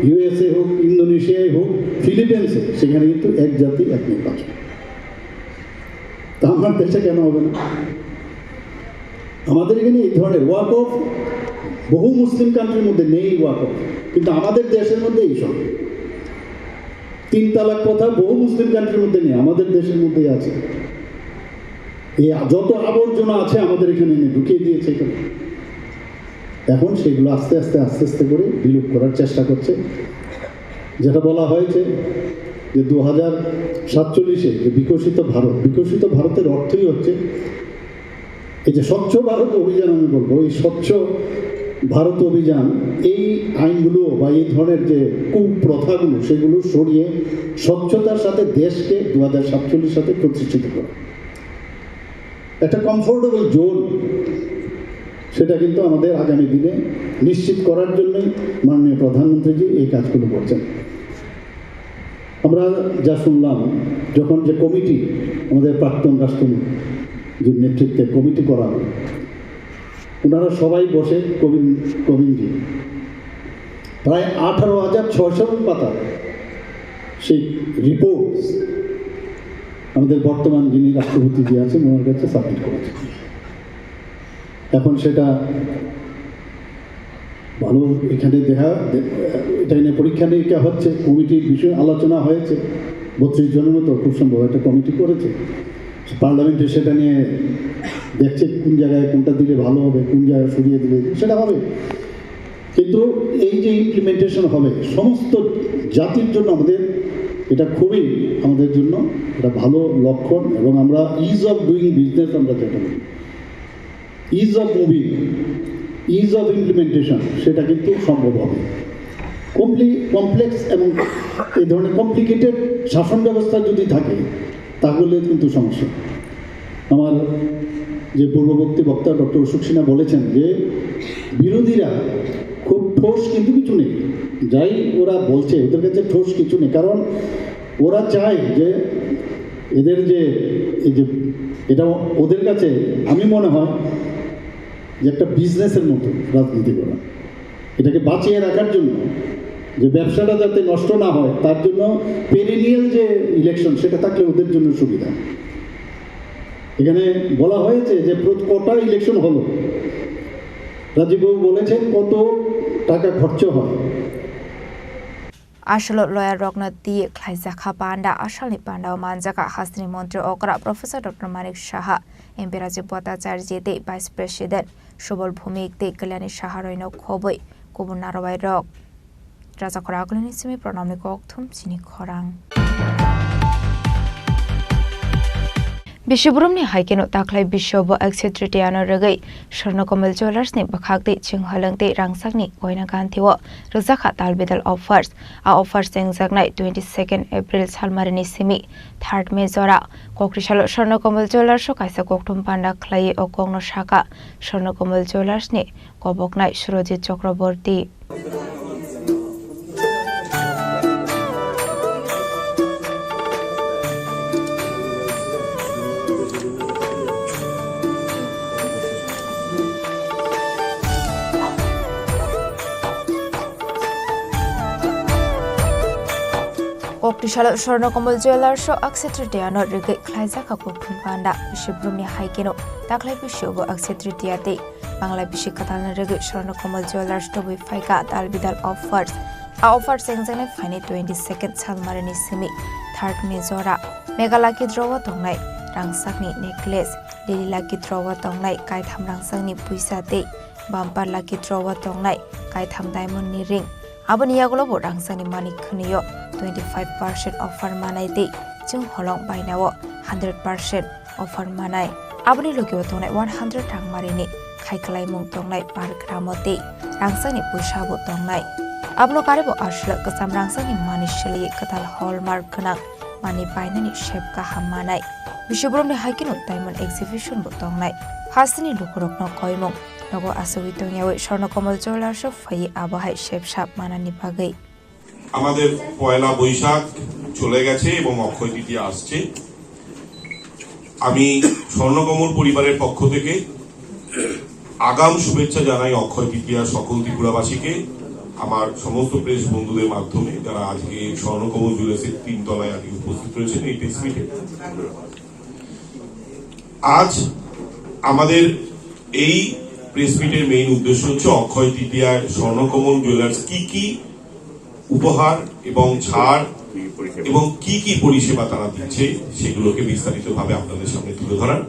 ইউএসএ হোক, ইন্দোনেশিয়ায় হোক, ফিলিপিন্সে, সেখানে কিন্তু এক জাতি এক নির্বাচন। তা আমার দেশে কেন হবে না? আমাদের এখানে এই ধরনের ওয়াকফ বহু মুসলিম কান্ট্রির মধ্যে নেই, ওয়াকফ, কিন্তু আমাদের দেশের মধ্যে এইসব তিন তালাক প্রথা বহু মুসলিম কান্ট্রির মধ্যে নেই, আমাদের দেশের মধ্যেই আছে। এই যত আবর্জনা আছে আমাদের এখানে এনে ঢুকিয়ে দিয়েছে এখানে। এখন সেগুলো আস্তে আস্তে, আস্তে আস্তে করে বিলোপ করার চেষ্টা করছে। যেটা বলা হয়েছে যে দু হাজার সাতচল্লিশে যে বিকশিত ভারত, বিকশিত ভারতের অর্থই হচ্ছে এই যে স্বচ্ছ ভারত অভিযান, আমি বলবো, এই স্বচ্ছ ভারত অভিযান, এই আইনগুলো বা এই ধরনের যে কুপ্রথাগুলো, সেগুলো সরিয়ে স্বচ্ছতার সাথে দেশকে দু হাজার সাতচল্লিশ সালে প্রতিষ্ঠিত করা। একটা কমফোর্টেবল জোন, সেটা কিন্তু আমাদের আগামী দিনে নিশ্চিত করার জন্যই মাননীয় প্রধানমন্ত্রীজি এই কাজগুলো করছেন। আমরা যা শুনলাম, যখন যে কমিটি, আমাদের প্রাক্তন রাষ্ট্রপতির নেতৃত্বে কমিটি করা হলো, ওনারা সবাই বসে, কবিন কবিনজি প্রায় আঠারো হাজার ছয়শো পাতা সেই রিপোর্টস আমাদের বর্তমান যিনি রাষ্ট্রপতিজি আছেন ওনার কাছে সাবমিট করেছেন। এখন সেটা ভালো এখানে দেখা, দে-, এটা নিয়ে পরীক্ষা নিরীক্ষা হচ্ছে, কমিটির বিষয়ে আলোচনা হয়েছে, বত্রিশ জনের মতো খুব সম্ভব একটা কমিটি করেছে। পার্লামেন্টে সেটা নিয়ে দেখছে কোন জায়গায় কোনটা দিলে ভালো হবে, কোন জায়গায় সরিয়ে দিলে সেটা হবে। কিন্তু এই যে ইমপ্লিমেন্টেশন হবে সমস্ত জাতির জন্য, আমাদের এটা খুবই আমাদের জন্য একটা ভালো লক্ষণ। এবং আমরা ইজ অফ ডুইং বিজনেস আমরা যেটা বলি, is of moving, is of implementation, সেটা কিন্তু সম্ভব হবে। কমপ্লি কমপ্লেক্স এবং এই ধরনের কমপ্লিকেটেড শাসন ব্যবস্থা যদি থাকে, তাহলে কিন্তু সমস্যা। আমার যে পূর্ববর্তী বক্তা ডক্টর অশোক সিনহা বলেছেন যে বিরোধীরা খুব ঠোস কিন্তু কিছু নেই, যাই ওরা বলছে ওদের কাছে ঠোস কিছু নেই, কারণ ওরা চায় যে এদের যে এই যে এটা ওদের কাছে আমি মনে হয় যে একটা বিজনেসের মতো রাজনীতি করা, এটাকে বাঁচিয়ে রাখার জন্য, যে ব্যবসাটা যাতে নষ্ট না হয় তার জন্য পেরেনিয়াল যে ইলেকশন সেটা থাকলে ওদের জন্য সুবিধা। এখানে বলা হয়েছে যে প্রত- কটা ইলেকশন হলো, রাজীব বাবু বলেছেন কত টাকা খরচ হয়। Aswk loyal rokno twi khlaijakha panda, aswkni panda o manjakha hasteni montri okra Professor Doctor Manik Saha, M P Rajib Bhattacharya tei Vice President Subal Bhumik tei Kalyani Saha roino khobwi kubun narwai rok. Rajakhor Agulini simi Pranamni kokthum chini khorang. Bisi burumni hai kheno taklai bisio bo Akshaya Tritiya no rwgwi Swarnakamala Jewellers ni bwkhak tei chwng halwng tei rangchakni koina ganthi o rwjakha tal bidal offers. A offers chengjaknai twenty second April salmarini simi third May jora. Kokri salo Swarnakamala Jewellers o kaisa kokthum panda khlaiwi o kokno sakha Swarnakamala Jewellers ni koboknai Surojit Chakraborty. Kokri salo Swarnakamala Jewellers o Akshaya Tritiya no rwgwi khlaijakha kokthum panda. Bisi burumni hai kheno taklai bisio bo Akshaya Tritiya tei Bangla bisi kwtalni rwgwi Swarnakamala Jewellers tubui phaikha tal bidal offers. A offer chengjaknai phaini twenty second salmarini simi third May jora. Mega lucky draw o tongnai rangchakni necklace, daily lucky draw o tongnai kaitham rangchakni puisa tei bumper lucky draw o tongnai kaitham diamond ni ring. Aboni yagulo bo rangchakni manik khwnwi o twenty five percent offer manai tei chwng holong bainao hundred percent offer manai. Aboni logi o tongnai one hundred rangmarini khai kwlaimung tongnai per gram o tei rangchakni puisa bo tongnai. Abono karibo aswk kwcham rangchakni mani swlaiwi kwtal hallmark gwnang mani painani sep kaham manai. Bisi borokni hai kheno diamond exhibition bo tongnai. Hasteni lukurokno koimung nogo achugwi tongyawi Swarnakamala Jewellers o phaiwi abo hai sep sap manani bagwi. আমাদের পয়লা বৈশাখ চলে গেছে এবং অক্ষয় তৃতীয়া আসছে। আমি স্বর্ণকমল পরিবারের পক্ষ থেকে আগাম শুভেচ্ছা জানাই অক্ষয় তৃতীয়া সকল ত্রিপুরাবাসীকে, আমার সমস্ত প্রেস বন্ধুদের মাধ্যমে, যারা আজকে স্বর্ণকমল জুয়েলার্সের তিনতলায় আজকে উপস্থিত রয়েছেন এই প্রেস মিটে। আজ আমাদের এই প্রেস মিটের মেইন উদ্দেশ্য হচ্ছে অক্ষয় তৃতীয়ায় স্বর্ণকমল জুয়েলার্স কি কি উপহার এবং ছাড় এবং কি কি পরিষেবা তারা দিচ্ছে, সেগুলোকে বিস্তারিতভাবে আপনাদের সামনে তুলে ধরার।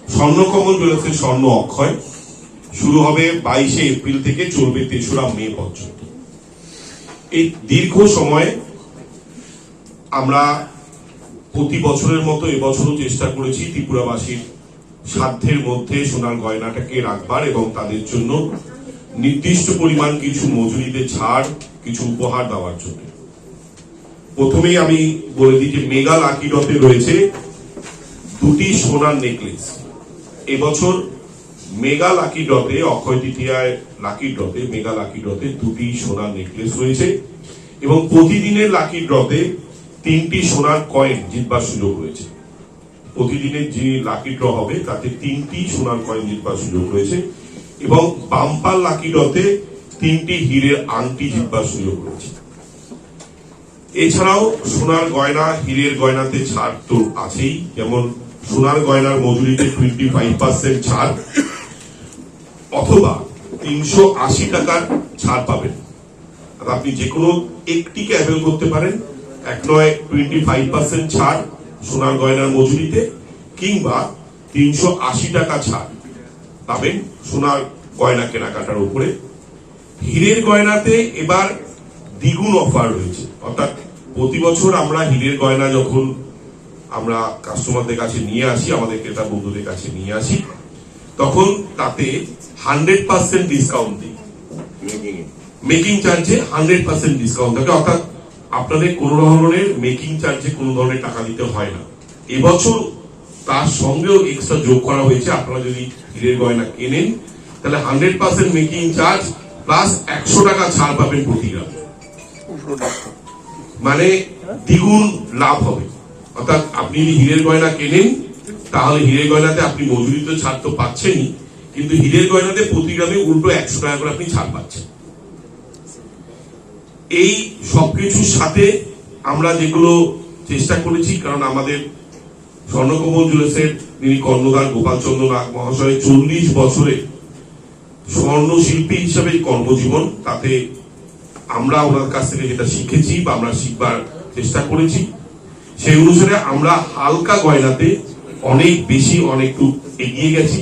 স্বর্ণকমল জুয়েলার্সের স্বর্ণ অক্ষয় শুরু হবে বাইশে এপ্রিল থেকে, চলবে তেসরা মে পর্যন্ত। এই দীর্ঘ সময়ে আমরা প্রতি বছরের মতো এবছরও চেষ্টা করেছি ত্রিপুরাবাসীর সাধ্যের মধ্যে সোনার গয়নাটাকে রাখবার এবং তাদের জন্য নির্দিষ্ট পরিমাণ কিছু মজুরিতে ছাড়, কিছু উপহার দেওয়ার জন্য। প্রথমেই আমি বলে দিই যে মেগা লাকি ড্রতে রয়েছে দুটি সোনার নেকলেস। এবছর মেগা লাকি ড্রতে, অক্ষয় তৃতীয়ায় লাকি ড্রতে, মেগা লাকি ড্রতে দুটি সোনার নেকলেস রয়েছে এবং প্রতিদিনের লাকি ড্রতে তিনটি সোনার কয়েন জিতবার সুযোগ রয়েছে। প্রতিদিনের যে লাকি ড্র হবে, তাতে তিনটি সোনার কয়েন জিতবার সুযোগ রয়েছে এবং বাম্পার লাকি ড্রতে তিনটি হীরের আংটি জিতবার সুযোগ রয়েছে। এছাড়াও সোনার গয়না, হীরের গয়নাতে ছাড় তো আছেই, যেমন সোনার গয়নার মজুরিতে টোয়েন্টি ফাইভ পার্সেন্ট ছাড় অথবা তিনশো আশি টাকার ছাড় পাবেন। আর আপনি যে কোনো একটিকে অ্যাভেল করতে পারেন, এক নয় টোয়েন্টি ফাইভ পার্সেন্ট ছাড় সোনার গয়নার মজুরিতে, কিংবা তিনশো আশি টাকা ছাড় পাবেন সোনার গয়না কেনাকাটার উপরে। হীরের গয়নাতে এবার দ্বিগুণ অফার রয়েছে, অর্থাৎ প্রতি বছর আমরা হীরের গয়না যখন আমরা কাস্টমারদের কাছে নিয়ে আসি, আমাদের ক্রেতা বন্ধুদের কাছে নিয়ে আসি, তখন তাতে হান্ড্রেড পার্সেন্ট ডিসকাউন্ট দিই। মেকিং চার্জে হান্ড্রেড পার্সেন্ট ডিসকাউন্ট থাকে, অর্থাৎ আপনাদের কোনো ধরনের মেকিং চার্জে কোনো ধরনের টাকা দিতে হয় না। এবছর তার সঙ্গেও এক্সট্রা যোগ করা হয়েছে, আপনারা যদি হীরের গয়না কেনেন, তাহলে hundred percent making charge plus একশো টাকা ছাড় পাবেন প্রতি গ্রামে। মানে দ্বিগুণ লাভ হবে। অর্থাৎ আপনি যদি হীরের গয়না কেনেন, তাহলে হীরের গয়নাতে আপনি মজুরি তো ছাড় তো পাচ্ছেনই, কিন্তু হীরের গয়নাতে প্রতি গ্রামে উল্টো একশো টাকা করে আপনি ছাড় পাচ্ছেন। এই সবকিছুর সাথে আমরা যেগুলো চেষ্টা করেছি, কারণ আমাদের স্বর্ণকমল জুয়েলার্সের যিনি কর্ণধার গোপালচন্দ্র নাগ মহাশয় চল্লিশ বছরে স্বর্ণ শিল্পী হিসেবে কর্মজীবন, তাতে আমরা ওনার কাছ থেকে যেটা শিখেছি বা আমরা শিখবার চেষ্টা করেছি, সেই অনুসারে আমরা হালকা গয়নাতে অনেক বেশি, অনেকটু এগিয়ে গেছি।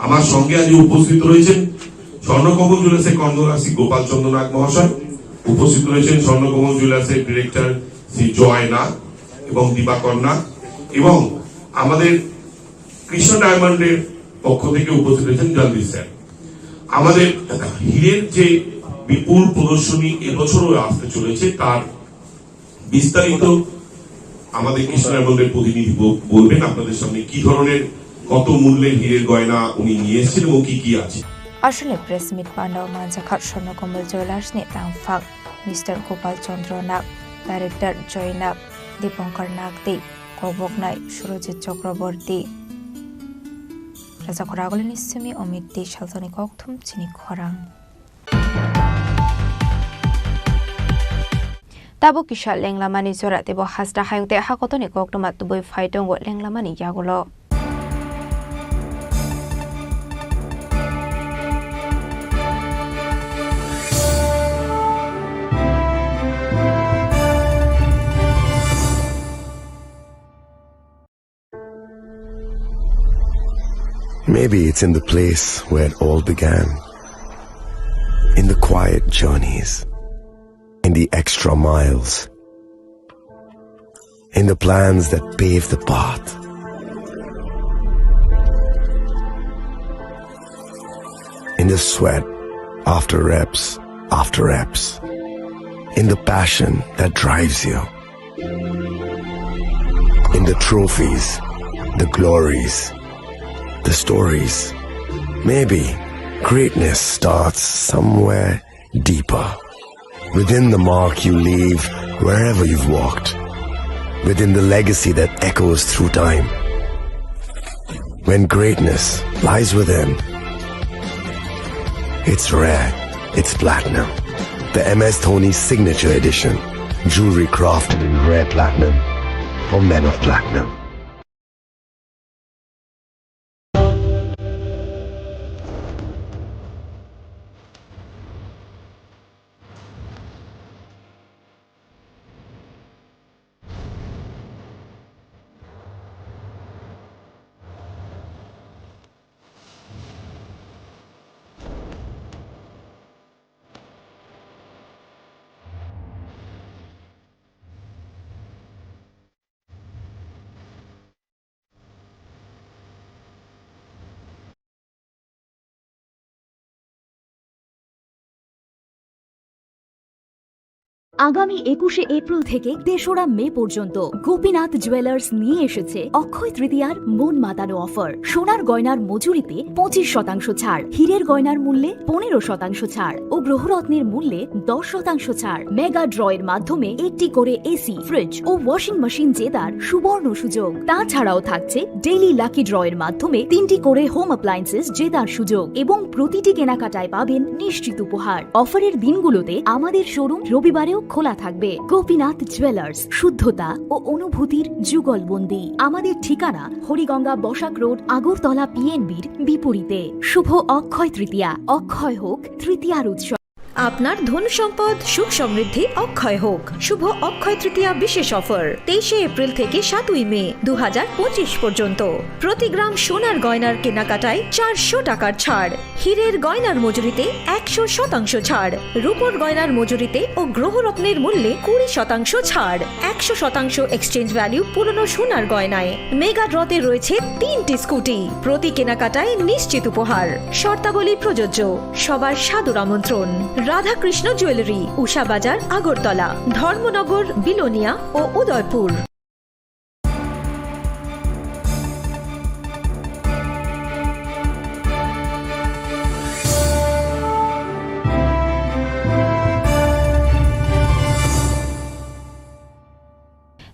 আমার সঙ্গে আজ উপস্থিত রয়েছেন স্বর্ণকমল জুয়েলার্সের কর্ণধার শ্রী গোপালচন্দ্র নাগ মহাশয়, উপস্থিত রয়েছেন স্বর্ণকমল জুয়েলার্সের ডিরেক্টর শ্রী জয় নাগ এবং দিবাকর নাগ, এবং আমাদের কৃষ্ণ ডায়মন্ডের পক্ষ থেকে উপস্থিত রয়েছেন জলদীপ স্যার। আমাদের হীরের যে বিপুল প্রদর্শনী এবছরও আসতে চলেছে, তার বিস্তারিত আমাদের কৃষ্ণ ডায়মন্ডের প্রতিনিধি ব-, বলবেন আপনাদের সামনে কি ধরনের, কত মূল্যের হীরের গয়না উনি নিয়ে এসেছেন এবং কি কি আছে। Aswkni press meet panda o manjakha Swarnakomal Jewellers ni tangphang Mister Gopal Chandra Nag, Director Joy Nag, Dipankar Nag tei kokboknai Surojit Chakraborty. Rajakhor Agulini simi Omit tei Salsani kokthum chini khorang. Tabuk kisa lenglamani jora teibo hasta hayung tei hakotoni koktwma tubui phai tongo lenglamani yagulo. Maybe it's in the place where it all began. In the quiet journeys, in the extra miles, in the plans that pave the path, in the sweat after reps after reps, in the passion that drives you. In the trophies, the glories, the stories. Maybe greatness starts somewhere deeper. Within the mark you leave wherever you've walked. Within the legacy that echoes through time. When greatness lies within, it's rare, it's platinum. The M S Dhoni Signature Edition. Jewelry crafted in rare platinum for men of platinum. আগামী একুশে এপ্রিল থেকে তেসরা মে পর্যন্ত গোপীনাথ জুয়েলার্স নিয়ে এসেছে অক্ষয় তৃতীয়ার মন মাতানো অফার। সোনার গয়নার মজুরিতে পঁচিশ শতাংশ ছাড়, হীরের গয়নার মূল্যে পনেরো শতাংশ ছাড় ও গ্রহরত্নের মূল্যে দশ শতাংশ ছাড়। মেগা ড্রয়ের মাধ্যমে একটি করে এসি, ফ্রিজ ও ওয়াশিং মেশিন জেতার সুবর্ণ সুযোগ। তাছাড়াও থাকছে ডেইলি লাকি ড্রয়ের মাধ্যমে তিনটি করে হোম অ্যাপ্লায়েন্সেস জেতার সুযোগ এবং প্রতিটি কেনাকাটায় পাবেন নিশ্চিত উপহার। অফারের দিনগুলোতে আমাদের শোরুম রবিবারেও খোলা থাকবে। গোপীনাথ জুয়েলার্স, শুদ্ধতা ও অনুভূতির যুগলবন্দি। আমাদের ঠিকানা হরিগঙ্গা বসাক রোড, আগরতলা পিএনবির বিপরীতে। শুভ অক্ষয় তৃতীয়া, অক্ষয় হোক তৃতীয়ার উৎসব। আপনার ধন সম্পদ সুখ সমৃদ্ধি অক্ষয় হোক। শুভ অক্ষয় তৃতীয়া বিশেষ অফার, তেইশে এপ্রিল থেকে সাতই মে দু হাজার পঁচিশ পর্যন্ত। প্রতি গ্রাম সোনার গয়নার কেনাকাটায় চারশো টাকার ছাড়, হীরের গয়নার মজুরিতে একশো শতাংশ ছাড়, রূপোর গয়নার মজুরিতে ও গ্রহরত্নের মূল্যে কুড়ি শতাংশ ছাড়, একশো শতাংশ এক্সচেঞ্জ ভ্যালু পুরনো সোনার গয়নায়। মেগা ড্রতে রয়েছে তিনটি স্কুটি, প্রতি কেনাকাটায় নিশ্চিত উপহার। শর্তাবলী প্রযোজ্য। সবার সাদর আমন্ত্রণ। রাধাকৃষ্ণ জুয়েলারি, উষা বাজার, আগরতলা, ধর্মনগর, বিলোনিয়া ও Udaipur.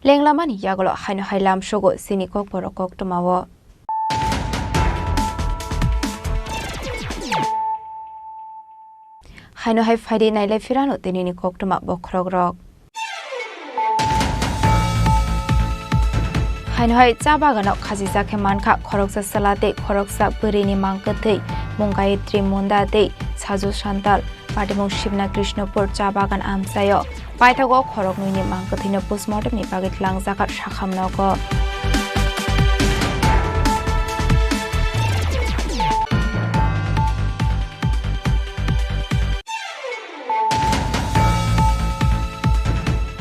Lenglamani yagulo haino hai lamsogo chini kokborok koktwmao. Haino hai phaidi nailai phirano tinini koktwma bokhorokrok. Haino hai cha bagano khachijak khe mankha khoroksa chwla tei khoroksa bwrwini mang kwthwi mung Gayatri Munda tei Saju Santal. Patimung Sibna Krishnopur cha bagan amchaio. Paithago khoroknwini mang kwthwino postmortemni bagwi twlangjakha sakham nogo.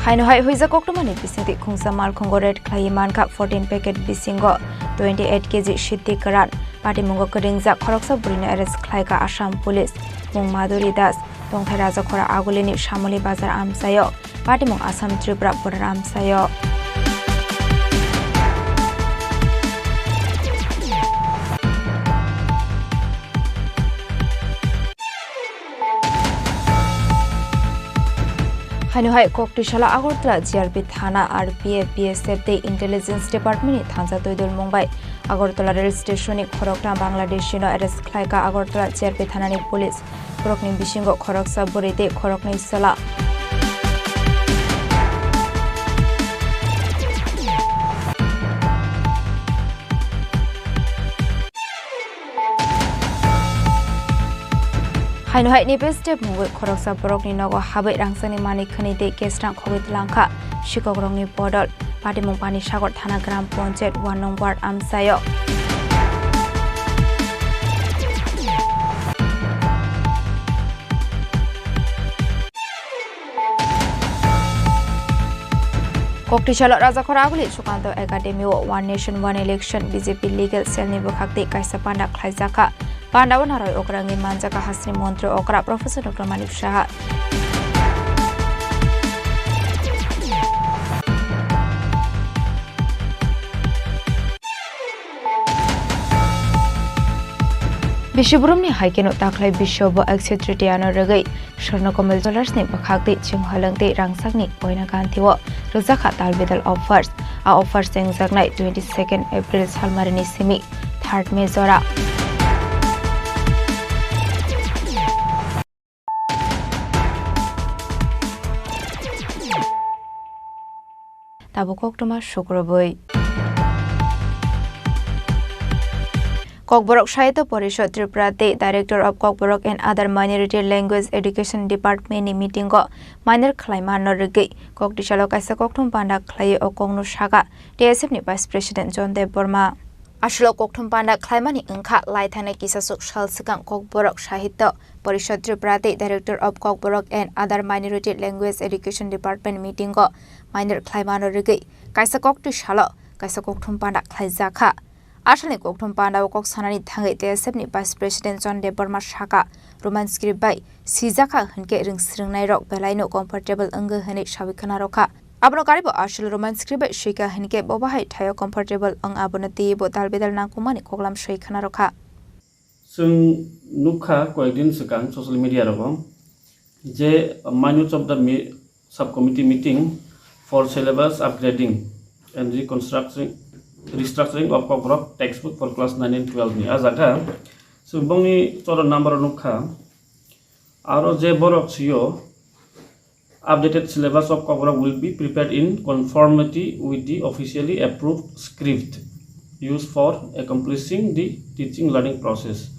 Haino hai huijak koktwmani bisingtwi khungsa malkhungo raid khlaiwi mankha fourteen packet bisingo twenty eight K G siddhi kwran. Patimungo kwrwngjak khoroksa bwrwino arrest khlaikha Assam Police, mung Madhuri Das, tongthai Rajakhora Agulini Samoli Bazar amchaio. Patimung Assam Tripura border amchaio. Haino hai Koktisala Agartala G R P thana, R P F, B S F tei Intelligence Department ni thansa twi dulmung bai Agartala rail station ni khoroktham Bangladeshi no arrest khlaikha Agartala G R P thana ni police. Borokni bisingo khoroksa bwrwi tei khoroknwi chwla. Haino hai nipis step mungwi khoroksa borokni nogo habwi rangchakni manwi khwnwi tei kesrang khogwi twlangkha sikokrokni bodol. Patimung Panisagar thana Gram Panchayat one number amchaio. Koktisalo Rajakhora Aguli Sukanto Academy o One Nation One Election B J P Legal Cell ni bwkhak tei kaisa panda khlaijakha. Panda o naroi okrangwi manjakha Hasni Montri Okra Professor Doctor Manik Saha. Bisi burumni hai kheno taklai bisio bo ekso tritiya no rwgwi Swarno Kamal Jewellers ni bwkhak tei chwng halwng tei rangchakni koina ganthi o rwjakha tal bidal offers. A offers chengjaknai twenty second April salmarini simi third May jora. Tabuk koktwma sukrubwi. Kokborok Sahitya Porishad Tripura tei Director of Kokborok and Other Minority Language Education Department ni meeting o minor khlaima no rwgwi koktisalo kaisa kokthum panda khlaiwi o kokno sakha T S F ni Vice President John Deb Borma. Aswk kokthum panda khlaimani wngkha, lai thangnai kisaswk sal swkang Kokborok Sahitya Porishad Tripura tei Director of Kokborok and Other Minority Language Education Department meeting o minor khlaimano rwgwi kaisa koktwi salo kaisa kokthum panda khlaijakha. Asalni kokthum pandao kok sanani thangwi T S F ni Vice President John Debbarma sakha, Roman script bai sijakha hinkhe rwng swrwngnairok belaino comfortable wngwi hwnwi sawi khwnarokha. Abono karibo asol Roman script bai swikha hinkhe bo bahai thaio comfortable wng abono twiwi bo dal bedal nangkukmani koklam swi khwnarokha. Chwng nukha koyekdin swkang social media rogo je minutes of the mi-, subcommittee meeting for syllabus upgrading and reconstructing, restructuring of Kokborok textbook for class nine and twelve ni. A jaga chwng bongni choro number o nukha, aro je borok sio, updated syllabus of Kokborok will be prepared in conformity with the officially approved script used for accomplishing the teaching learning process.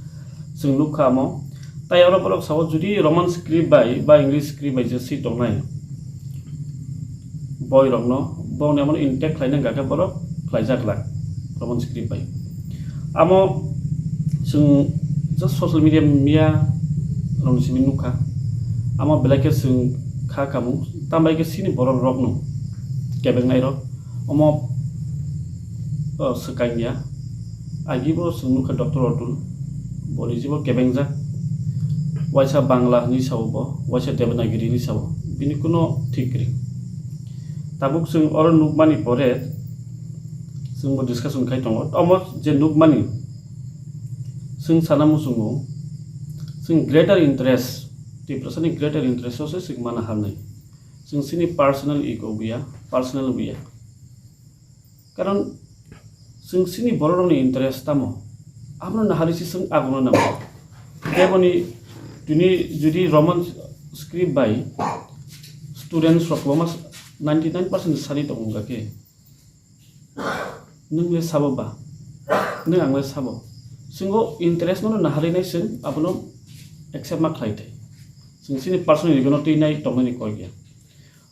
Chwng nukha amo. Tai oro borok sao jodi Roman script bai ba English script bai je si tongnai boirokno, bongni amo intact khlaina hwnkha khe borok khlaijaklak Roman script bai. Amo chwng just social media miya rokni simi nukha. Amo belai khe chwng kha kamung, tambai khe chini borok rokno kebengnai rok. Omo, o, swkang ya. Agi bo chwng nukha Doctor Atul, bo ni jibo kebengjak. Waisa Bangla hinwi sao bo, waisa Devanagiri hinwi sao. Bini kuno thik kwrwi. Tabuk chwng oro nukmani pore chwngbo discussion khai tongo. Omo je nukmani chwng sana muchungo, chwng greater interest, Tiprasani greater interest o se chwng mana hamnai. Chwng chini personal ego buya, personal buya. Karon chwng chini bororokni interest tamo, abono naharwi se chwng abono nango. Keboni tini jodi Roman script bai students rok kwbangma ninety nine percent sani tongo hwnkha khe, nwng le sabo ba? Nwng ang le sabo? Chwng o interest no naharwi nai chwng abono accept ma khlai thai. Chwng chini personal ego no twi nai tongnani kok ya.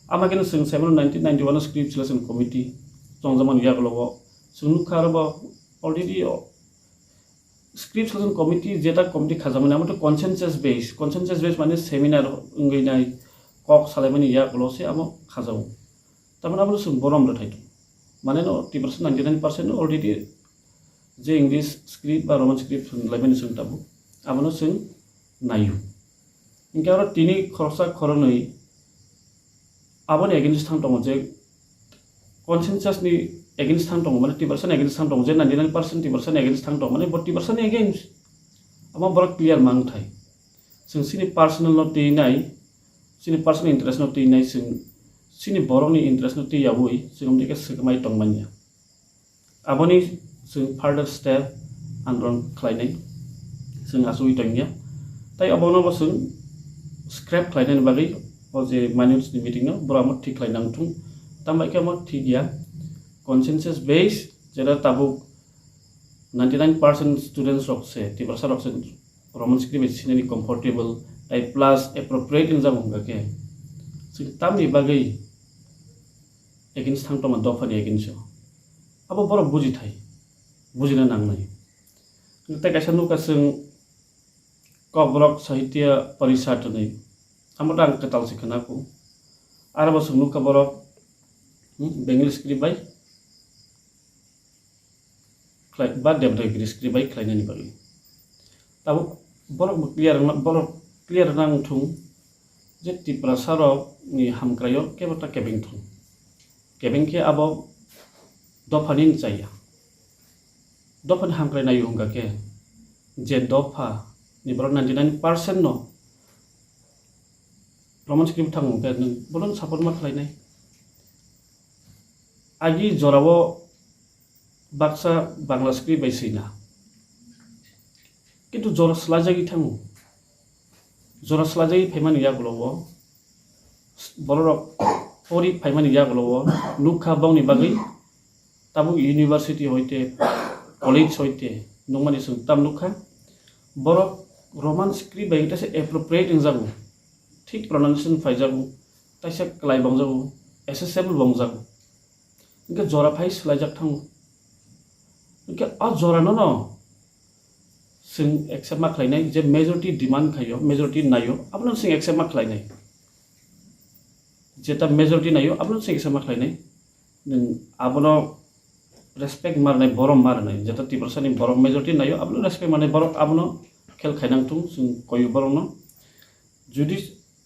Ama khe no chwng sai mano nineteen ninety-one o script selection committee chongjakmani yagulo o chwng nukha aro bo already o script selection committee jeta committee khajakmani amo to consensus base, consensus base mane seminar wngwi nai kok salaimani yagulo se amo khajago. Tamani abono chwng borom rwthai tongo. Mane no Tiprasa ninety nine percent no already je English script ba Roman script laimani chwng tabuk abono chwng naio. Hinkhe aro tini khoroksa khoroknwi aboni against thang tongo je consensus ni against thang tongo, mane Tiprasa ni against thang tongo je ninety nine percent Tiprasa ni against thang tongo, mane bo Tiprasa ni against. Amo borok clear mang thai. Chwng chini personal no twi nai, chini personal interest no twi nai, chwng chini borok ni interest no twi yaui chwng omdike swkmai tong manya. Aboni chwng further step andron khlainai chwng achugwi tongya. Tai obono bo chwng scrap khlainani bagwi o je minutes ni meeting no borok amo thik khlai nang thung. Tambai khe amo thik ya, consensus base jera tabuk ninety nine percent students rok se, Tiprasa rok se Roman script bai sinani comfortable, tai plus appropriate wngjago hwnkha khe chwng tamni bagwi against thang tongma dophani against o. Abo borok buji thai, bujina nangnai. Tei kaisa nukha chwng Kokborok Sahitya Parishad hinwi, amo ta ang kwtal se khwnaku. Aro bo chwng nukha borok, hmm, Bengali script bai khlai, ba Devanagiri script bai khlainani bagwi. Tabuk borok bo clear wngna, borok clear wngna wngthung je Tiprasa rok ni hamkrai o kebo ta kebeng thung. Kebeng khe abo dopha ni chaya. Dopha ni hamkrai naio hwnkha khe je dopha ni borok ninety nine percent no Roman script thango hwnkhe nwng bono support ma khlainai. Agi jorao baksa Bangla script bai swina. Kintu jora swlaijagwi thango. Jora swlaijagwi phaimani yagulo o bororok pori phaimani yagulo o nukha bongni bagwi tabuk university hoite, college hoite nukmani chwng tam nukha. Borok Roman script bai teisa appropriate wngjago, thik pronunciation phaijago, teisa kwlai bongjago, accessible bongjago. Hinkhe jora phai swlaijak thango. Hinkhe o jora no no chwng accept ma khlainai, je majority demand khaio, majority naio, abono chwng accept ma khlainai. Jeta majority naio, abono chwng accept ma khlainai. Nwng abono respect ma rwnai, borom ma rwnai, jeto Tiprasani borok majority naio, abono respect manai borok abono khel khainang thung, chwng koyo borokno. Judi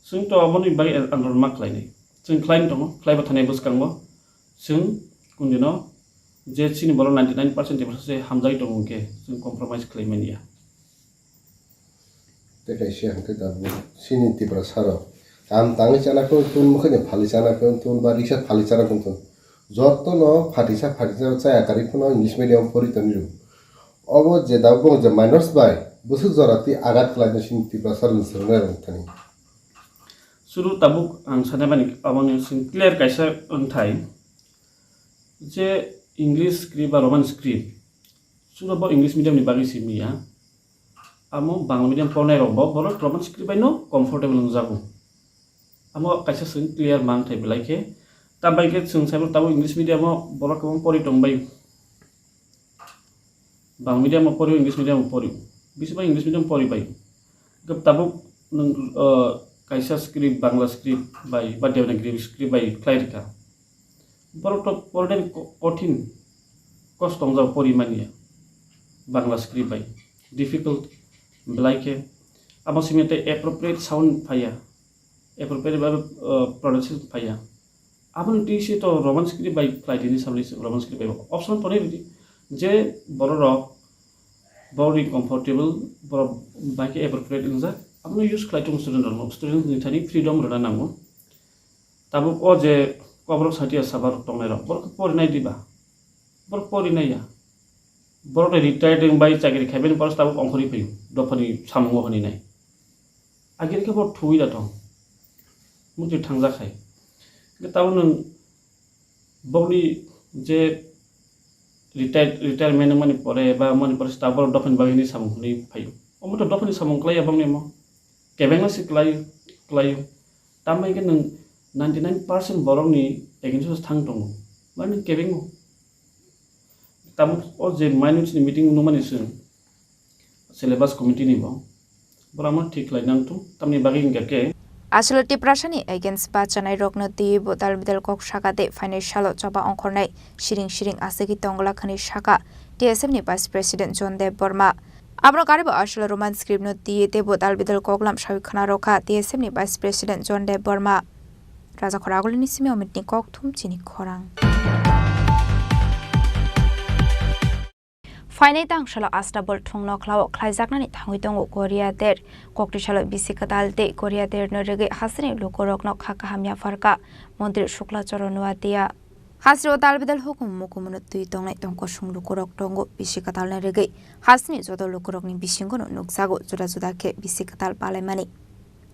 chwng to aboni bagwi andolon ma khlainai, chwng khlai tongo, khlaiba thanai bwskango chwng kundino je chini borok ninety nine percent Tiprasa se hamjagwi tongo hwnkhe chwng compromise khlai manya. Tei kaisa hwnkhe tabuk chini Tiprasa rok kam tangwi chana khe tun, mwkhwino phali chana khe tun, ba riksa phali chana khe tun. Jotono phatisa phatisa chaya karwi phano English medium pori toni rw. Obo je tabuk je minors bai bwswk jora twi agat khlaino chini Tiprasa rwng swrwngnai rok thani. Suru tabuk ang sanai mani aboni sing clear kaisa wngthai je English script ba Roman script suru bo English medium ni bagwi simi ya. Amo Bangla medium pornai rok bo borok Roman script bai no comfortable wngjago. Amo kaisa chwng clear mang thai belai khe. Tambai khe chwng saibo tabuk English medium o borok kwbang pori tong bai. Bang medium o pori, English medium o pori. Bisi bai English medium pori bai. Gab tabuk nwng, uh, kaisa script, Bangla script bai, ba Devanagiri script bai khlai rikha. Borok to pornai ko-, kothin, kosto wngjak pori manya. Bangla script bai. Difficult belai khe. Abo simi tei appropriate sound phaiya. Appropriate ba, uh, pronunciation phaiya. Aboni twi se to Roman script bai khlai tini samani se Roman script bai option pore ridi je borok rok borok ni comfortable borok bai khe appropriate wngjak abono use khlai tongo student rok no student ni thani freedom rwna nango tabuk o je koborok satia saba rok tongnai rok borok khe porinai diba borok porinai ya borok ni retired wng bai chakri khai bini borok tabuk ongkhorwi phaio dophani samungo hwnwi nai. Agini khe bo thuwi da tong. Mukti thangjak hai. Hingke tabuk nwng bokni je retire-, retirement wngmani pore ba wngmani pore se tabuk borok dophani bagwi hinwi samung hwnwi phaio. Omo to dophani samung klaiya bokni omo. Kebengno se klai-, klaio. Tambai khe nwng ninety nine percent borokni against o thang tongo. Mani kebengo. Tabuk o je mainwi chini meeting nukmani chwng syllabus committee ni bo, borok no thik khlai nang thung, tamni bagwi hingkha khe. Aswk Tiprasani against bachanai rokno twiwi bo dal bidal kok saka tei phainai salo choba ongkhornai siring siring aswkwi tongwlak hwnwi saka T S F ni Vice President John Deb Borma. Abono karwi bo aswk Roman script no twiwi tei bo dal bidal koklam sawi khwna rokha T S F ni Vice President John Deb Borma. Raja Khoragulini simi omitni kokthum chini khorang. Phainai tangsalo Astabol thung nokhlao khlaijaknani thangwi tongo Korea ter. Koktisalo bisi kwtal tei Korea terno rwgwi hasteni lukurokno kha kaham yapharkha Montri Shukla Charan Noatia. Hasteo dalbidal hukumu mukumuno twi tongnai tongkosong lukurok tongo bisi kwtalno rwgwi hasteni joto lukurokni bisingono nukjago juda juda khe bisi kwtal palaimani.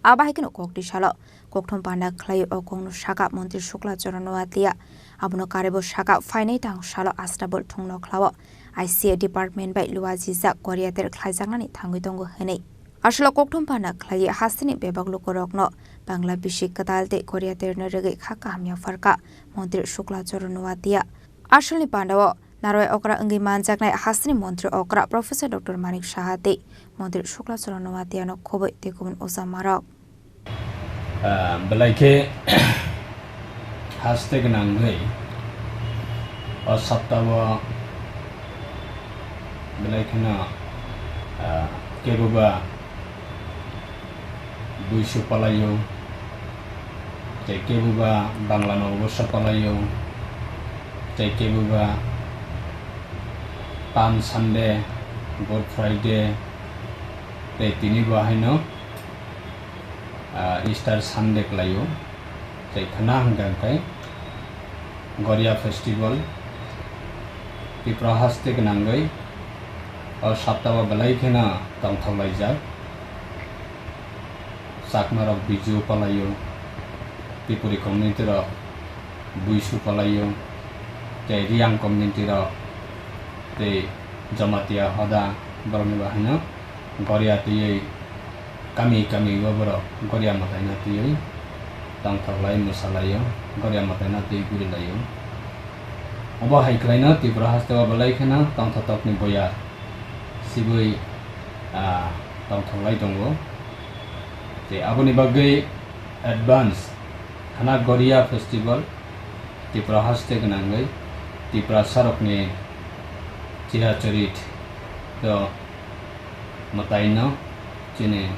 Abo hai kheno koktisalo kokthum panda khlaiwi o kokno saka Montri Shukla Charan Noatia. Abono karwibo saka phainai tangsalo Astabol thung nokhlao I C A department bai luajijak Korea ter khlaijaknani thangwi tongo hwnwi. Aswlo kokthum panda khlaiwi hasteni bebak lukurokno Bangla bisi kwtal tei Korea terno rwgwi kha kaham yapharkha Montri Shukla Charan Noatia. Aswlni pandao narwai okra wngwi manjaknai hasteni montri okra Professor Doctor Manik Saha tei montri Shukla Charan Noatiano khobwi tei kubun ujamarok. Ah, belai khe haste gwnangwi o saptao belai kheno, ah, keboba buisu palaio, tei keboba Bangla nogo bwsa palaio, tei keboba Palm Sunday, Good Friday, tei tini bo haino, ah, Easter Sunday khlaio. Tei khwna hwnkha khe Goria Festival Tripura haste gwnangwi o saptao belai kheno tongthok laijak. Chakma rok Biju palaio, Tripuri community rok Buisu palaio, tei Riang community rok tei Jamatia hoda borokni bahaino Goria twiwi kami kami o borok Goria mwtaino twiwi tongthok lai mwsa laio, Goria mwtaino twi guri laio. Obo hai khlaino Tripura haste o belai kheno tongthok tokni boya sibui, ah, tongthok lai tongo. Tei aboni bagwi advance khana Goria festival Tripura haste gwnangwi Tripura sarokni Chiracharit to mwtaino chini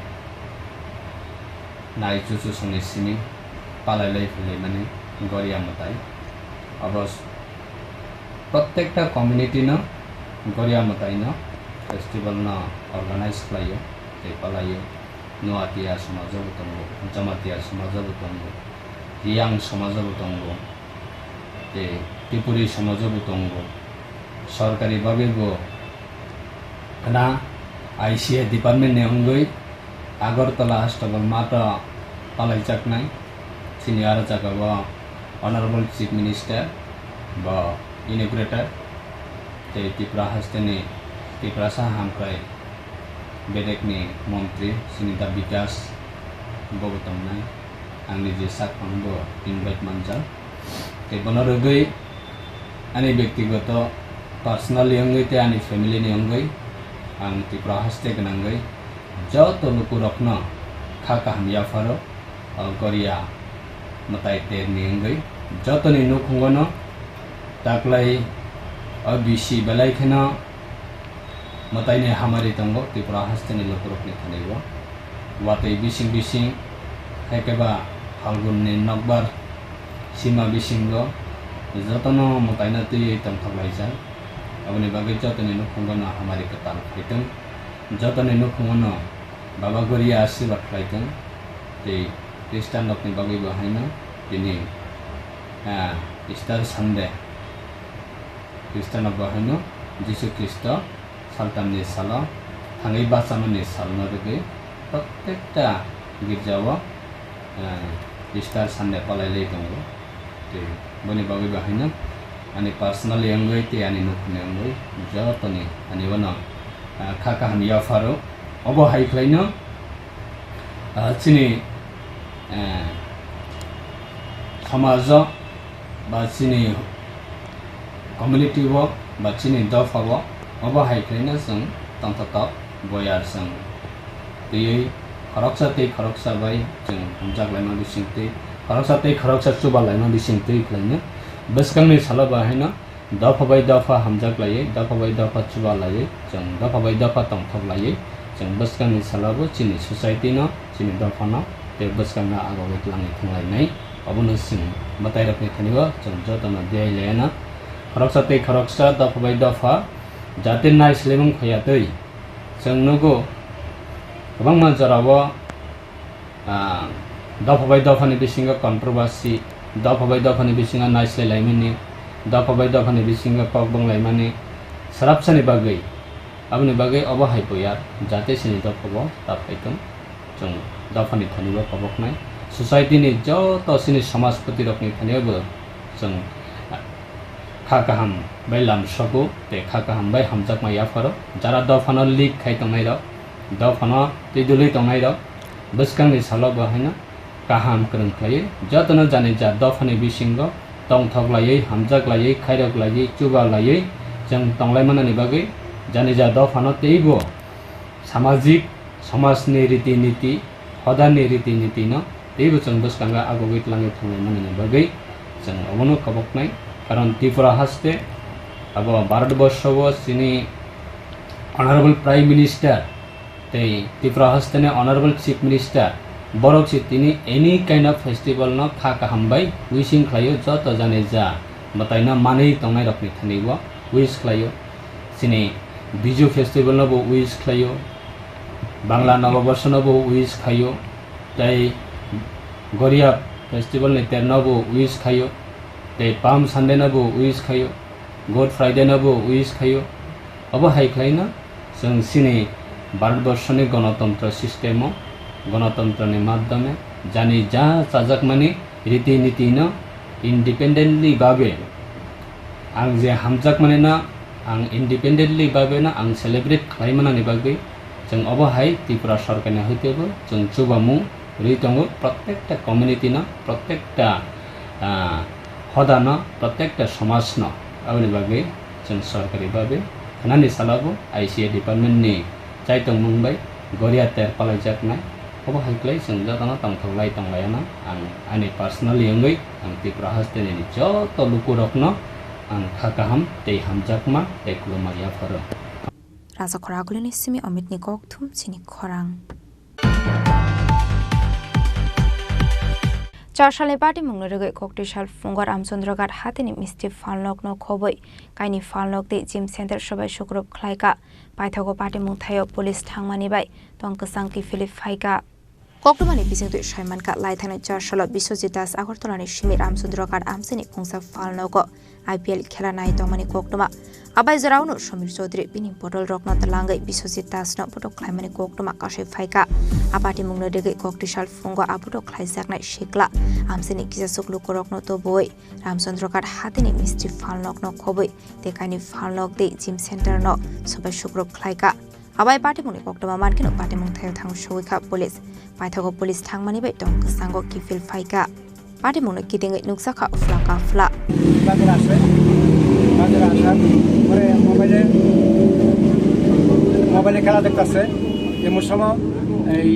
nai chuchusongni simi palailai phailaimani Goria mwtai. Abo s-, prottekta community no Goria mwtaino festival no organize khlaio tei palaio. Noatia somajo bo tongo, Jamatia somajo bo tongo, Riyang somajo bo tongo, tei Tripuri somajo bo tongo. Sorkari bagwi bo khna I C A department ni wngwi Agartala Astabal mato palaijaknai. Chini aro jagao Honorable Chief Minister bo inaugurator tei Tripura hasteni Tiprasa hamkrai bedekni montri Sunita Bikash bo bo tongnai. Ang niji sakphang bo invite manjak. Tei bono rwgwi ani bektigoto personally wngwi tei ani family ni wngwi ang Tripura haste gwnangwi joto lukurokno kha kaham yapharo, o Goria mwtai terni wngwi jotoni nukhungono taklai o bisi belai kheno mwtaini hamari tongo Tripura hasteni lukurokni thani o. Watwi bising bising, hai khe ba Phalgunni nokbar sima bisingo jotono mwtaino twiwi tongthok laijak. Aboni bagwi jotoni nukhungono hamari kwtal phaitong, jotoni nukhungono Baba Goria asirwad khlaitong, tei Khristan rokni bagwi bo haino tini, ah, Easter Sunday, Khristanrok bo haino Jisu Khristo saltamni salo thangwi bachamani salno rwgwi prottekta girjao, ah, Easter Sunday palailai tongo. Tei boni bagwi bo haino ani personally wngwi tei ani nukhungni wngwi jotoni ani bono, ah, kha kaham yapharo. Obo hai khlaino, ah, chini, ah, somajo ba chini community o ba chini dopha o obo hai khlaino chwng tongthotok boyar chwng twiwi khoroksa tei khoroksa bai chwng hamjak laima bising twi khoroksa tei khoroksa chuba laima bising twi khlaino bwskangni salo bo haino dopha bai dopha hamjak laiwi, dopha bai dopha chuba laiwi, chwng dopha bai dopha tongthok laiwi, chwng bwskangni salo bo chini society no, chini dopha no tei bwskang no agogwi twlangwi thanglainai. Obono chwng mwtairokni thani o chwng jotono diyai laiya na. Khoroksa tei khoroksa dopha bai dopha jate naislewng khoya twi chwng nugo kwbangma jorao, ah, dopha bai dophani bisingo controversy, dopha bai dophani bisingo naislailaimani, dopha bai dophani bisingo kok bwnglaimani, swrapsani bagwi. Aboni bagwi obo hai buya, jate chini dopha bo ta phaitong. Chwng dophani thani bo koboknai. Society ni joto chini samajpwtirokni thani bo chwng kha kaham bai lam sogo tei kha kaham bai hamjakma yapharo. Jara dophano lead khai tongnairok, dophano twi dulwi tongnairok, bwskangni salo bo haino kaham kwrwng khlaiwi jotono jani ja dophani bisingo tongthok laiwi, hamjak laiwi, khairok laiwi, chuba laiwi chwng tonglaimanani bagwi jani ja dophano teibo samajik, somajni riti niti, hodani riti niti no teibo chwng bwskango agogwi twlangwi thanglaimani bagwi chwng obono koboknai. Karon Tripura haste abo Bharat borsho o chini Honorable Prime Minister tei Tripura haste ni Honorable Chief Minister borok se tini any kind of festival no kha kaham bai wishing khlaio, joto jani ja mwtai no manwi tongnai rok ni thani o wish khlaio. Chini Biju festival no bo wish khlaio, Bangla Noboborsho no bo wish khaio, tei Goria festival ni ter no bo wish khaio, tei Palm Sunday no bo wish khaio, Good Friday no bo wish khaio. Obo hai khlai no chwng chini Bharatborsho ni gonotontro system o, gonotontro ni madhyome jani ja chajakmani riti niti no independently babe ang je hamjakmani no ang independently babe no ang celebrate khlai manani bagwi chwng obo hai Tripura sorkar ni hoite bo chwng chubamung rwi tongo, prottekta community no, prottekta, ah, hoda no, prottekta somaj no. Aboni bagwi chwng sorkari babe khnani salo bo I C A department ni chaitongmung bai Goria ter palaijaknai. Obo hai khlai chwng jotono tongthok lai tong lai ano ang ani personally wngwi ang Tripura haste ni joto lukurokno Ang kha kaham tei hamjakma tei kwbangma yapharo. Raja Khoragulini simi Omitni kokthum chini khorang. Char salni patimungno rwgwi koktwi sal phungo Ramchandra Ghat hatini misti phalnokno khobwi kaini phalnok tei gym center sobai sukrub khlaikha. Paithago patimung thaio police thangmani bai tong kwchang kiphilwi phaikha. Koktwmani bisingtwi saimankha, laithangni char salo Biswajit Das Agartala ni simi Ramchandra Ghat amchaini khungsa phalnogo I P L khela nai tongmani koktwma. Abai jorao no Samir Chaudhary bini bodol rokno twlangwi Biswajit Das no botok khlaimani koktwma kasui phaikha. A patimungno rwgwi koktwi sal phungo a botok khlaijaknai sikla amchaini kisasuk lukurokno tubui Ramchandra Ghat hatini misti phalnokno khobwi tei kaini phalnok tei gym center no sobai sukrub khlaikha. Abai patimungni koktwma mankheno patimung thaio thang sogwi kha police. Paithago police thangmani bai tong kwchango kiphil phaikha. Patimungno kitingwi nukjakha uphla kaphla. বাজার আছে, বাজারে আসার পরে মোবাইলে, মোবাইলে খেলা দেখতেছে। এমন সময় এই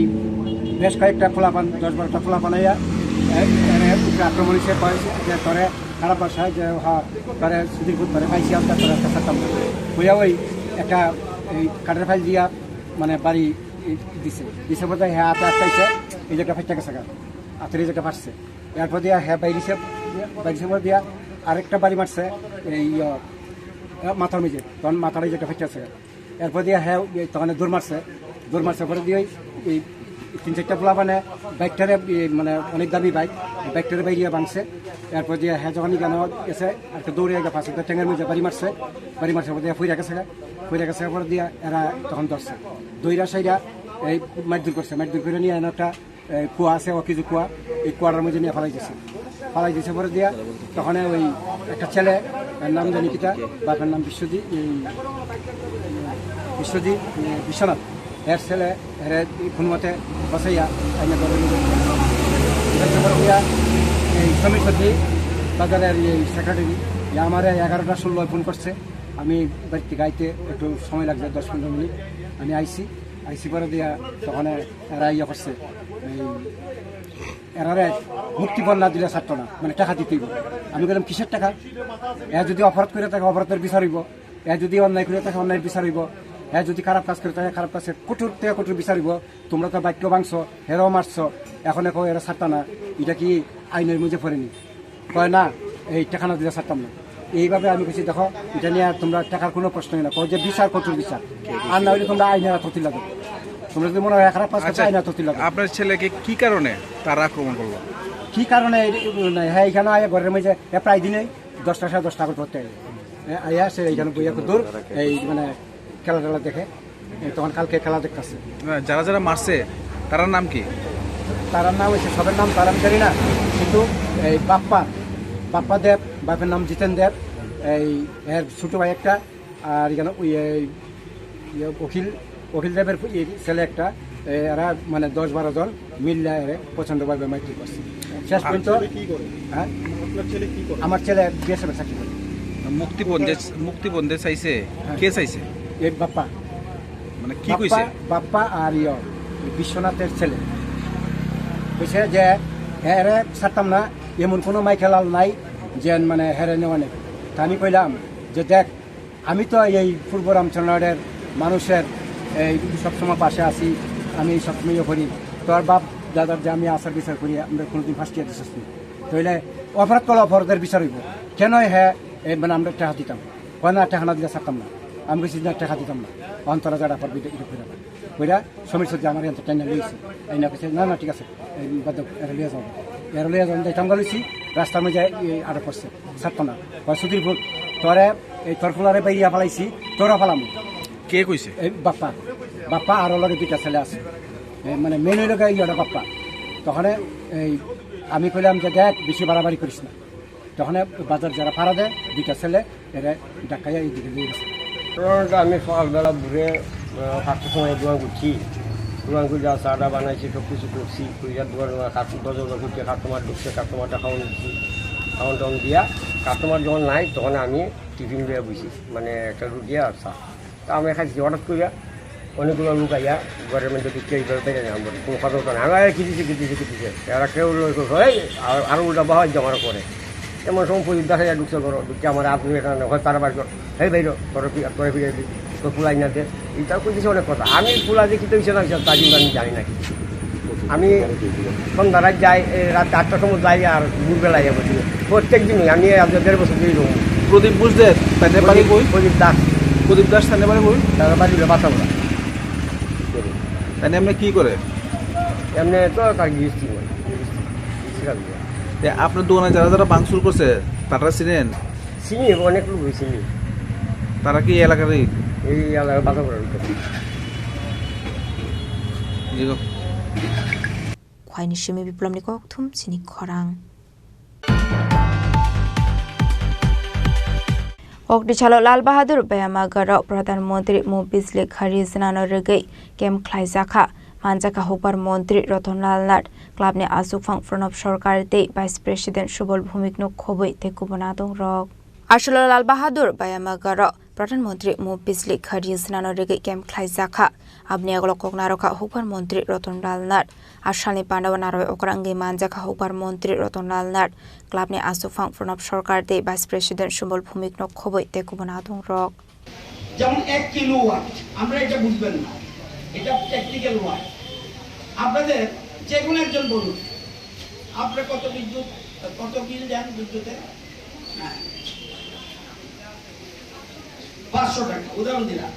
বেশ কয়েকটা পোলাপান, দশ বারোটা পোলাপান আইয়া, এ, এ, উপরে আক্রমণ হয়েছে, কয় যে তোরে খারাপ ভাষায় যে, হ্যাঁ, তোরে সুধীর ভূত, তোরে পাইছি আমরা, তোরে একটা ছাড়তাম না। হইয়া ওই একটা এই কাঠের ফাইল দিয়া মানে বাড়ি দিছে, দিছে বলতে হ্যাঁ, হাতে আটকাইছে, এই যে একটা ফাইটটা গেছে গা, হাতের এই যে একটা ফাটছে। এরপর দিয়া হ্যাঁ বাইরেছে, বাইরেছে বলে দিয়া আরেকটা বাড়ি মারছে এই, ইয়া, মাথার মধ্যে, তখন মাথার এই যে একটা ফাইটটা আছে। এরপর দিয়া হ্যাঁ ওই তখন দৌড় মারছে, দৌড় মারছে পরে দিয়ে ওই, এই তিন চারটা পোলা মানে বাইকটারে, এই মানে অনেক দামি বাইক, বাইকটারে বাইরে ভাঙছে। এরপর দিয়া হ্যাঁ যখন গেছে, একটা দৌড়ে গিয়ে ফাঁসে ঠেঙের মধ্যে বাড়ি মারছে, বাড়ি মারছে পরে দিয়া ফুইরা গেছে গা। ফুইরা গেছে পরে দিয়া এরা তখন ধরছে, দইরা সাইরা এই মারধর করছে, মারধর করে নিয়ে এনে একটা এই, কুয়া আছে, ও কিছু কুয়া, এই কুয়াটার মধ্যে নিয়ে ফালাই দিছে। ফালাই দিছে পরে দিয়া তখন ওই একটা ছেলে, এর নাম জানি কিতা, বাপের নাম বিশ্বজিৎ, এই, বিশ্বজিৎ, এই, বিশ্বনাথ। এর ছেলে, এর কোনো মতে বসাইয়া আইনে ধরে নিয়ে গেছে। এর পরে দিয়া এই সমীর সত্যি বাজারের এই সেক্রেটারি, আমার এগারোটা ষোলো ফোন করছে। আমি বাড়ি থেকে আইতে একটু সময় লাগছে, দশ পনেরো মিনিট। আমি আইছি, আইছি পরে দিয়া তখন এরা ইয়ে করছে, এই এরারে মুক্তিপণ না দিলে ছাড়তো না, মানে টাকা দিতেই হবে। আমি বললাম, "কিসের টাকা? এ যদি অপরাধ করে থাকে, অপরাধের বিচার হইব। এ যদি অন্যায় করে থাকে, অন্যায়ের বিচার হইব। এ যদি খারাপ কাজ করে থাকে, খারাপ কাজের কঠোর থেকে কঠোর বিচার হইব। তোমরা তো বাক্য ভাঙছো, হেরাও মারছো, এখন এখন এরা ছাড়তা না, এটা কি আইনের মধ্যে পড়েনি?" কয়, "না, এই টাকা না দিলে ছাড়তাম না।" এইভাবে আমি বলছি, "দেখো, এটা নিয়ে আর তোমরা টাকার কোনো প্রশ্নই না, কয় যে বিচার, কঠোর বিচার, আর না হইলে তোমরা আইনের আততি লাগো। তোমরা যদি মনে হয় খারাপ কাজ করছো, আচ্ছা, আইনের আততি লাগো।" আপনার ছেলেকে কি কারণে তারা আক্রমণ করলো? কি কারণে এই, না, হ্যাঁ, এখানে আয় ঘরের মধ্যে এ প্রায় দিনেই দশটা, সাড়ে দশটা করে করতে হয়। এ, আইয়া সে এখানে বইয়া দূর, এই মানে খেলা টেলা দেখে। এই তখন কালকে খেলা দেখতেছে। না, যারা যারা মারছে, তারার নাম কি? তারার নাম হচ্ছে, সবার নাম তার আমি জানি না, কিন্তু এই বাপ্পা, বাপ্পা দেব, বাপের নাম জিতেন দেব, এই এর ছোট ভাই একটা, আর এখানে ওই এই ইয়ে অখিল, অখিল দেবের পু-, এই ছেলে একটা, এ, এরা মানে দশ বারো জন মিললে এরে প্রচণ্ডভাবে মারধর করছে। শেষ পর্যন্ত ছেলে কি করে? হ্যাঁ? আপনার ছেলে কি করে? আমার ছেলে বিএসএফ এর চাকরি করে। মুক্তিপণ যে, মুক্তিপণ যে চাইছে, হ্যাঁ। কে চাইছে? এই বাপ্পা। মানে কি বাপ্পা, কইছে? বাপ্পা আর ইয়, বিশ্বনাথের ছেলে। কইছে যে, "হ্যাঁ, এরে ছাড়তাম না, এমন কোনো মাইকেলাল নাই যে মানে হেরে নেওয়া নেই।" তা আমি কইলাম যে, "দেখ, আমি তো এই পূর্ব রামচন্দ্রহাটের মানুষের এই সবসময় পাশে আছি, আমি সবসময় ইয়ে করি। তোর বাপ দাদার যে আমি আচার বিচার করি, আমরা কোনোদিন ফার্স্ট ইয়ার দিচ্ছি। তাহলে অপরাধ করলে অপরাধের বিচার হইব। কেন হে এ, মানে আমরা টাকা দিতাম, কয় না, টাকা না দিলে ছাড়তাম না।" আমি কইছি, "না, টাকা দিতাম না, অন্তরা যারা পারবে এটা, এটা করে না।" কইরা সমীর সত্যি আমার এখান থেকে টাইনা লইছে, এই না কইছে, "না, না, ঠিক আছে।" এই বাদ দাও, এরা লইয়া যাও। এরা লইয়া যাও, যাইতাম গা লইছি, রাস্তার মধ্যে এই আটক করছে, ছাড়তো না। কয়, "সুধীর ভূত, তোরে, এই তোর ফুলারে বাইরিয়া ফালাইছি, তোরা ফালামু।" কে কইছে? এই বাপ্পা, বাপ্পা আরো লগে দুইটা ছেলে আছে। এই মানে মেন হইল গিয়ে ইয়েটা বাপ্পা। তখন এই আমি কইলাম যে, "দেখ, বেশি বাড়াবাড়ি করিস না।" তখন বাজার যারা পাড়া দেয়, দুইটা ছেলে এরা ডাকাইয়া এইদিকে নিয়ে গেছে। সাধারণত আমি সকালবেলা ভোরে, আহ, পাঁচটার সময় দোকান করছি। দোকান করে যা চা টা বানাইছি, সব কিছু করছি। কইরা দোকান ওরা কাট-, দরজা ওরা করছে, কাস্টমার ঢুকছে, কাস্টমারটা খাওয়ান দিচ্ছি। খাওয়ান টাওয়ান দিয়া কাস্টমার যখন নাই, তখন আমি টিফিন দিয়ে বসি, মানে একটা রুটি আর চা। তা আমি খাইছি হঠাৎ করিয়া অনেকগুলো লোক আইয়া ঘরের মধ্যে ঢুকিয়া এইভাবে বেড়ে যান বলে, কোনো কথা হতো না। আমি, "আরে, কি দিছে, কি দিছে, কি দিছে?" এরা কেউ লোক, "এই," আর, আরো উল্টা বাহার জমানো করে। এমন সময় প্রদীপ দাস আইয়া ঢুকছে ঘরো, ঢুকে আমার আপনি এখানে হয় তারা বার কর, "এই ভাই রে, তোরা কি, তোরা ফিরে দি, তোর ফুলাই না দে।" এটা কই দিছে অনেক কথা। আমি ফুলা দেখি তো ইসে না, ইসে তা কিন্তু আমি জানি না কিছু। আমি সন্ধ্যা রাত যাই, এই রাত আটটার সময় যাই আর ভোরবেলা যাবো। প্রত্যেক দিনই আমি আজ দেড় বছর ধরে রুম। প্রদীপ বুঝদের তাদের বাড়ি কই? প্রদীপ দাস। প্রদীপ দাস তাদের বাড়ি কই? তাদের বাড়ি হলো বাসাবড়া। তাই এমনি কি করে? এমনি তো তার গৃহস্থী হয়, গৃহস্থী, গৃহস্থী কাজ করে। তে আপনার দোকানে যারা যারা ভাঙচুর করছে, তারা চিনেন? চিনি, অনেক লোক চিনি। তারা কি এলাকারই? এই এলাকার বাসাবড়ার ভিতরে। জি গো। Khwaini simi biplomni kokthum chini khorang. Kokdisalo Lal Bahadur Bayamagarao Pradhan Mantri Mu Bijli Ghari Jnano rwgwi camp khlaijakha. Manjakha hukbar Mantri Ratan Lal Nath, clubni achukphang Pranab Sarkar tei Vice President Subal Bhumikno khobwi tei kubun adongrok. Aswkno Lal Bahadur Bayamagarao Pradhan Mantri Mu Bijli Ghari Jnano rwgwi camp khlaijakha. Aboni yagulo kok narwkha hukbar Mantri Ratan Lal Nath. Asalni pandao narwai okra wngwi manjakha hukbar Mantri Ratan Lal Nath, clubni achukphang Pranab Sarkar tei Vice President Subal Bhumikno khobwi tei kubun adongrok. যেমন এক kilo watt, আমরা এটা বুঝবেন না, এটা technical watt. আপনাদের যে কোনো একজন বলুন, আপনার কত বিদ্যুৎ, কত বিল দেন বিদ্যুতের? হ্যাঁ, পাঁচশো টাকা, উদাহরণ দিলাম।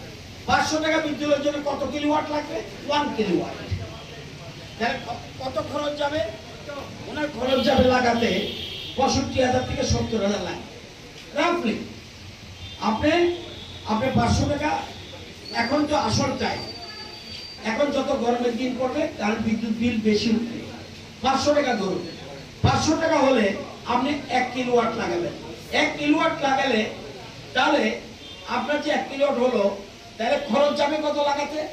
পাঁচশো টাকা বিদ্যুতের জন্য কত কিলো ওয়াট লাগবে? One kilowatt. তাহলে ক-, কত খরচ যাবে? ওনার খরচ যাবে লাগাতে পঁয়ষট্টি হাজার থেকে সত্তর হাজার লাগবে, রাফলি। আপনি, আপনি পাঁচশো টাকা, এখন তো আসল টাইম, এখন যত গরমের দিন পড়বে, তার বিদ্যুৎ বিল বেশি উঠবে। পাঁচশো টাকা ধরুন, পাঁচশো টাকা হলে আপনি এক কিলো ওয়াট লাগাবেন। এক কিলো ওয়াট লাগালে তাহলে আপনার যে এক কিলো ওয়াট হলো, তাহলে খরচ যাবে কত লাগাতে?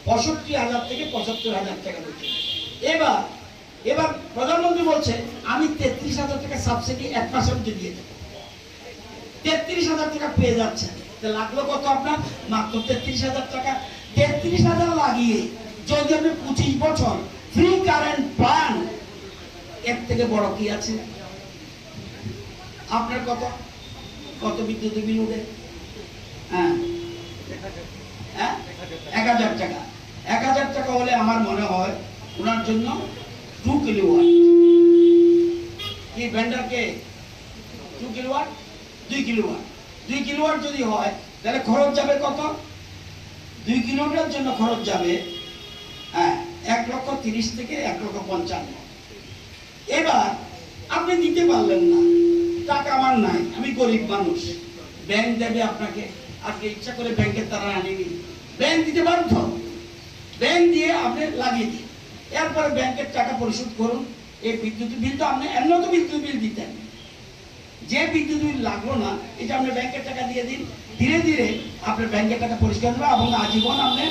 পঁয়ষট্টি হাজার থেকে পঁচাত্তর হাজার টাকা পর্যন্ত। এবার, এবার প্রধানমন্ত্রী বলছে, "আমি তেত্রিশ হাজার টাকা সাবসিডি এক মাসের মধ্যে দিয়ে দেবো।" তেত্রিশ হাজার টাকা পেয়ে যাচ্ছেন, তো লাগলো কত আপনার? মাত্র তেত্রিশ হাজার টাকা। তেত্রিশ হাজার লাগিয়ে যদি আপনি পঁচিশ বছর ফ্রি কারেন্ট পান, এর থেকে বড় কি আছে? আপনার কত, কত বিদ্যুৎ বিল উঠে? হ্যাঁ, হ্যাঁ, এক হাজার টাকা। এক হাজার টাকা হলে আমার মনে হয় ওনার জন্য টু কিলোওয়াট। কি ভেন্ডারকে টু কিলোওয়াট, দুই কিলোওয়াট, দুই কিলোওয়াট যদি হয়, তাহলে খরচ যাবে কত? দুই কিলোওয়াটের জন্য খরচ যাবে, হ্যাঁ, এক লক্ষ তিরিশ থেকে এক লক্ষ পঞ্চান্ন। এবার আপনি দিতে পারলেন না, টাকা আমার নাই, আমি গরিব মানুষ, ব্যাংক দেবে আপনাকে, আজকে ইচ্ছা করে ব্যাংকের তারা আনেনি, ব্যাংক দিতে বাধ্য, ব্যাংক দিয়ে আপনি লাগিয়ে দিন। এরপরে ব্যাংকের টাকা পরিশোধ করুন। এই বিদ্যুৎ বিল তো আপনি এমনিও তো বিদ্যুৎ বিল দিতেন, যে বিদ্যুৎ বিল লাগলো না, এটা আপনি ব্যাংকের টাকা দিয়ে দিন। ধীরে ধীরে আপনার ব্যাংকের টাকা পরিষ্কার হবে এবং আজীবন আপনি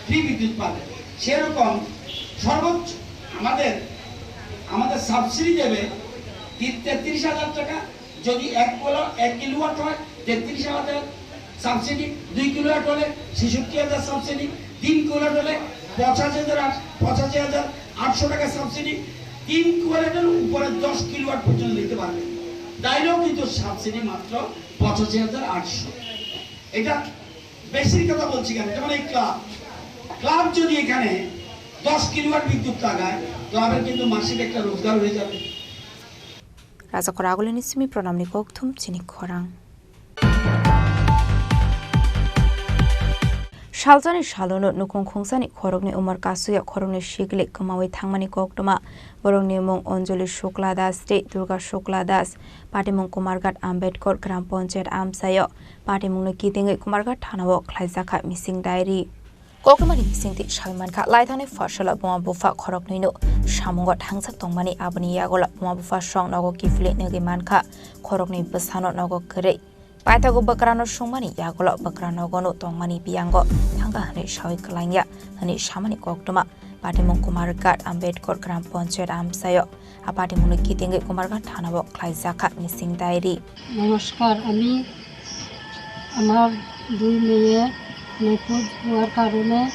ফ্রি বিদ্যুৎ পাবেন। সেরকম সর্বোচ্চ আমাদের, আমাদের সাবসিডি দেবে তি-, তেত্রিশ হাজার টাকা। যদি এক কিলো, এক কিলোওয়াট হয়, তেত্রিশ হাজার সাবসিডি, দুই কিলোওয়াট হলে ছেষট্টি হাজার সাবসিডি, তিন কিলোওয়াট হলে পঁচাশি হাজার আট-, পঁচাশি হাজার আটশো টাকা সাবসিডি, তিন কিলোওয়াটের উপরে দশ কিলোওয়াট পর্যন্ত নিতে পারবে। তাইলেও কিন্তু সাবসিডি মাত্র পঁচাশি হাজার আটশো। এটা বেশির কথা বলছি কেন? যেমন এই ক্লাব, ক্লাব যদি এখানে দশ কিলোওয়াট বিদ্যুৎ লাগায়, ক্লাবের কিন্তু মাসিক একটা রোজগার হয়ে যাবে। Raja Koragulini simi pranamni kokthum chini khorang. Salsani salono nukung khungsani khoroknwi umar kasuya khoroknwi sikli kwmawi thangmani koktwma. Borokni mung Anjali Shukla Das tei Durga Shukla Das. Patimung Kumarghat Ambedkar Gram Panchayat amchaio. Patimungno kitingwi Kumarghat thanao khlaijakha missing diary. Kokrwmani bisingtwi sawi mankha, laithani phorsalo buma bupha khoroknwino samungo thangjak tongmani, aboni yagulo buma bupha song nogo kiphilwi nugwi mankha, khoroknwi bwsano nogo kwrwi. Paithago bwkrano sungmani yagulo bwkra nogono tongmani biyango thangkha hwnwi sawi kwlangya hwnwi samani koktwma. Patimung Kumarghat Ambedkar Gram Panchayat amchaio. A patimungno kitingwi Kumarghat thanao khlaijakha missing diary. নমস্কার, আমি আমার দুই মেয়ে নিখোঁজ হওয়ার কারণে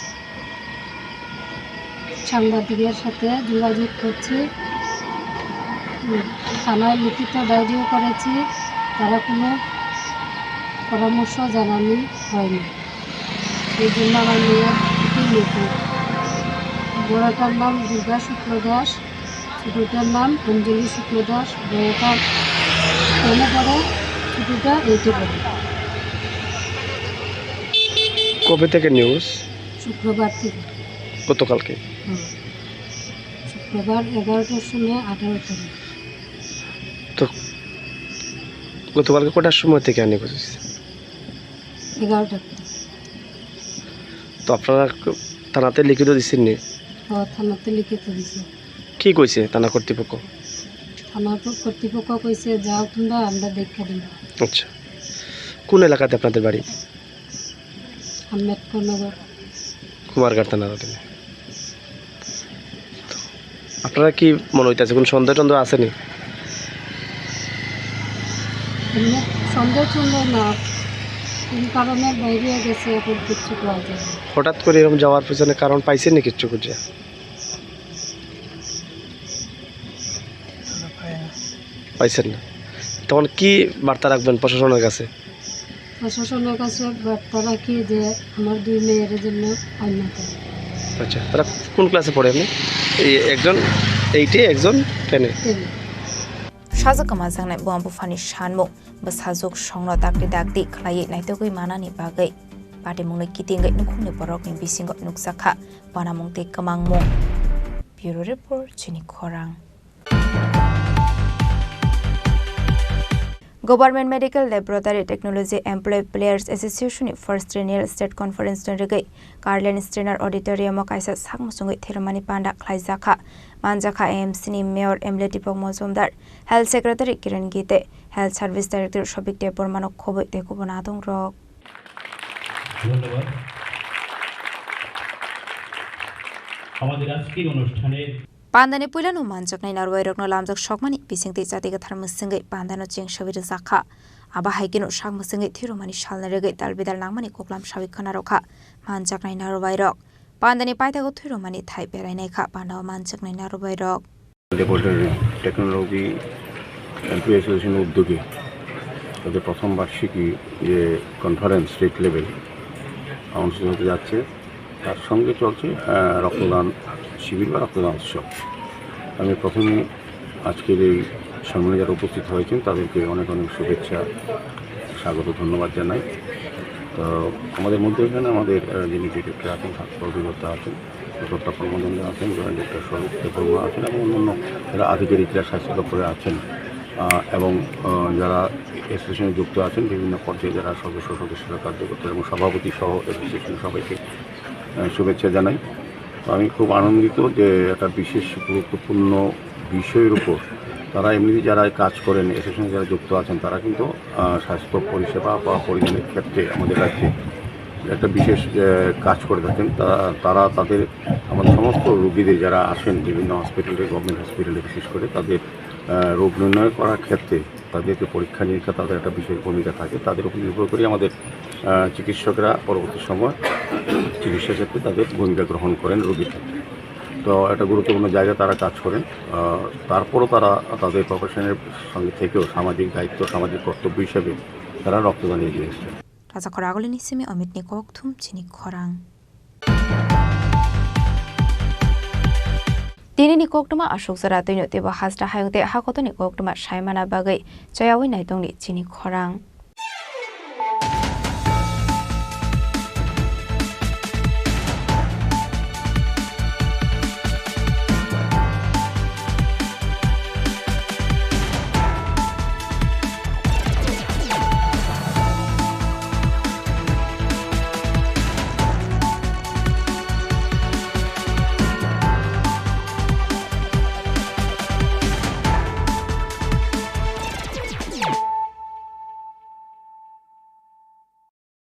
সাংবাদিকের সাথে যোগাযোগ করছি। থানায় লিখিত ডায়েরিও করেছি, তারা কোনো পরামর্শ জানানি হয়নি। এই জন্য আমার মেয়ের খুবই নিখোঁজ। বড়টার নাম দুর্গা শুক্ল দাস, ছোটটার নাম অঞ্জলি শুক্ল দাস। বড়টা টেনে পড়ে, ছোটটা এইটে পড়ে। কবে থেকে নিউজ? শুক্রবার থেকে। গতকালকে? হুম। শুক্রবার এগারোটার সময়, আঠারো তারিখ। তো গতকালকে কটার সময় থেকে আনি বুঝেছি? এগারোটার থেকে। তো আপনারা ক-, থানাতে লিখিত দিচ্ছেন নি? ও, থানাতে লিখিত দিছে। কি কইছে থানা কর্তৃপক্ষ? থানা তো কর্তৃপক্ষ কইছে, "যাও তোমরা, আমরা দেখে দিব।" আচ্ছা, কোন এলাকাতে আপনাদের বাড়ি? আম্বেদকর নগর। কুমারঘাট থানার অধীনে। আপনারা কি মনে হইতেছে, কোনো সন্দেহ টন্দেহ আছে নি? এমনি সন্দেহ টন্দেহ না, কোন কারণে বাইরে গেছে এখন কিচ্ছু পাওয়া যায় না। হঠাৎ করে এরকম যাওয়ার পিছনে কারণ পাইছেন নি কিচ্ছু খুঁজে? পাইছেন না। তখন কি বার্তা রাখবেন প্রশাসনের কাছে? প্রশাসনের কাছে বার্তা রাখি যে আমার দুই মেয়ের জন্য আইন করে। আচ্ছা, তারা কোন ক্লাসে পড়ে আপনি? এই একজন এইটে, একজন টেনে। টেনে। Sajwk kwmajaknai buma buphani sanmung, bwsajwk songno dakti dakti khlaiwi naitugwi manani bagwi patimungno kitingwi nukhungni borokni bisingo nukjakha wanamung tei kwmangmung. Bureau Report, Chini Khorang. Government Medical Laboratory Technology Employee Players Association ni First Triennial State Conference ni rwgwi Carlin Stenner Auditorium o kaisa sak muchungwi thwirwkmani panda khlaijakha. Manjakha A M C ni Mayor M L A Deepak Majumdar, Health Secretary Kiran Gite, Health Service Director Sobik Debbarma no khobwi tei kubun adongrok. ধন্যবাদ। আমাদের আজকের অনুষ্ঠানের Pandani puilano manjaknai narwuirokno lamjak sokmani bisingtwi chati kwthar mwswngwi pandano chengsawi rwjakha. Abo hai kheno sak mwswngwi thwirwkmani salni rwgwi dalbidal nangmani koklam sawi khwnarokha manjaknai narwuirok. Pandani paithago thwirwkmani thai berainaikha pandao manjaknai narwuirok. Laboratory Technology Employee Association উদ্যোগে তাদের প্রথম বার্ষিকী যে conference state level অনুষ্ঠিত হতে যাচ্ছে, তার সঙ্গে চলছে, আহ, রক্তদান শিবির বা রক্তদান উৎসব। আমি প্রথমে আজকের এই সম্মেলনে যারা উপস্থিত হয়েছেন তাদেরকে অনেক অনেক শুভেচ্ছা, স্বাগত, ধন্যবাদ জানাই। তো আমাদের মধ্যে এখানে আমাদের, আহ, যিনি ডিরেক্টর আছেন, স্বাস্থ্য অধিকর্তা আছেন, ডক্টর প্রমোদ আছেন, জয়েন্ট ডিরেক্টর স্বরূপ দেববর্মা আছেন এবং অন্যান্য যারা আধিকারিকরা স্বাস্থ্য দপ্তরে আছেন, আহ, এবং, আহ, যারা অ্যাসোসিয়েশনে যুক্ত আছেন, বিভিন্ন পর্যায়ে যারা সদস্য, সদস্যরা, কার্যকর্তা এবং সভাপতি সহ অ্যাসোসিয়েশনের সবাইকে, আহ, শুভেচ্ছা জানাই। তো আমি খুব আনন্দিত যে একটা বিশেষ গুরুত্বপূর্ণ বিষয়ের উপর তারা এমনিতে যারা কাজ করেন, অ্যাসোসিয়েশনে যারা যুক্ত আছেন, তারা কিন্তু, আহ, স্বাস্থ্য পরিষেবা বা পরিধানের ক্ষেত্রে আমাদের রাজ্যে একটা বিশেষ, আহ, কাজ করে থাকেন। তা-, তারা তাদের, আমাদের সমস্ত রোগীদের যারা আসেন বিভিন্ন হসপিটালে, গভর্নমেন্ট হসপিটালে বিশেষ করে, তাদের, আহ, রোগ নির্ণয় করার ক্ষেত্রে তাদেরকে পরীক্ষা নিরীক্ষা তাদের একটা বিশেষ ভূমিকা থাকে। তাদের উপর নির্ভর করে আমাদের, আহ, চিকিৎসকরা পরবর্তী সময় চিকিৎসা ক্ষেত্রে তাদের ভূমিকা গ্রহণ করেন রোগীর ক্ষেত্রে। তো একটা গুরুত্বপূর্ণ জায়গায় তারা কাজ করেন। আহ, তারপরও তারা তাদের প্রফেশনের সঙ্গে থেকেও সামাজিক দায়িত্ব, সামাজিক কর্তব্য হিসেবে তারা রক্তদান এগিয়ে এসছেন। Rajakhor Agulini simi Amit ni kokthum chini khorang. Tini ni koktwma aswk jora twino teibo hasta hayung tei hakotorni koktwma saimana bagwi chayawi naitongni chini khorang.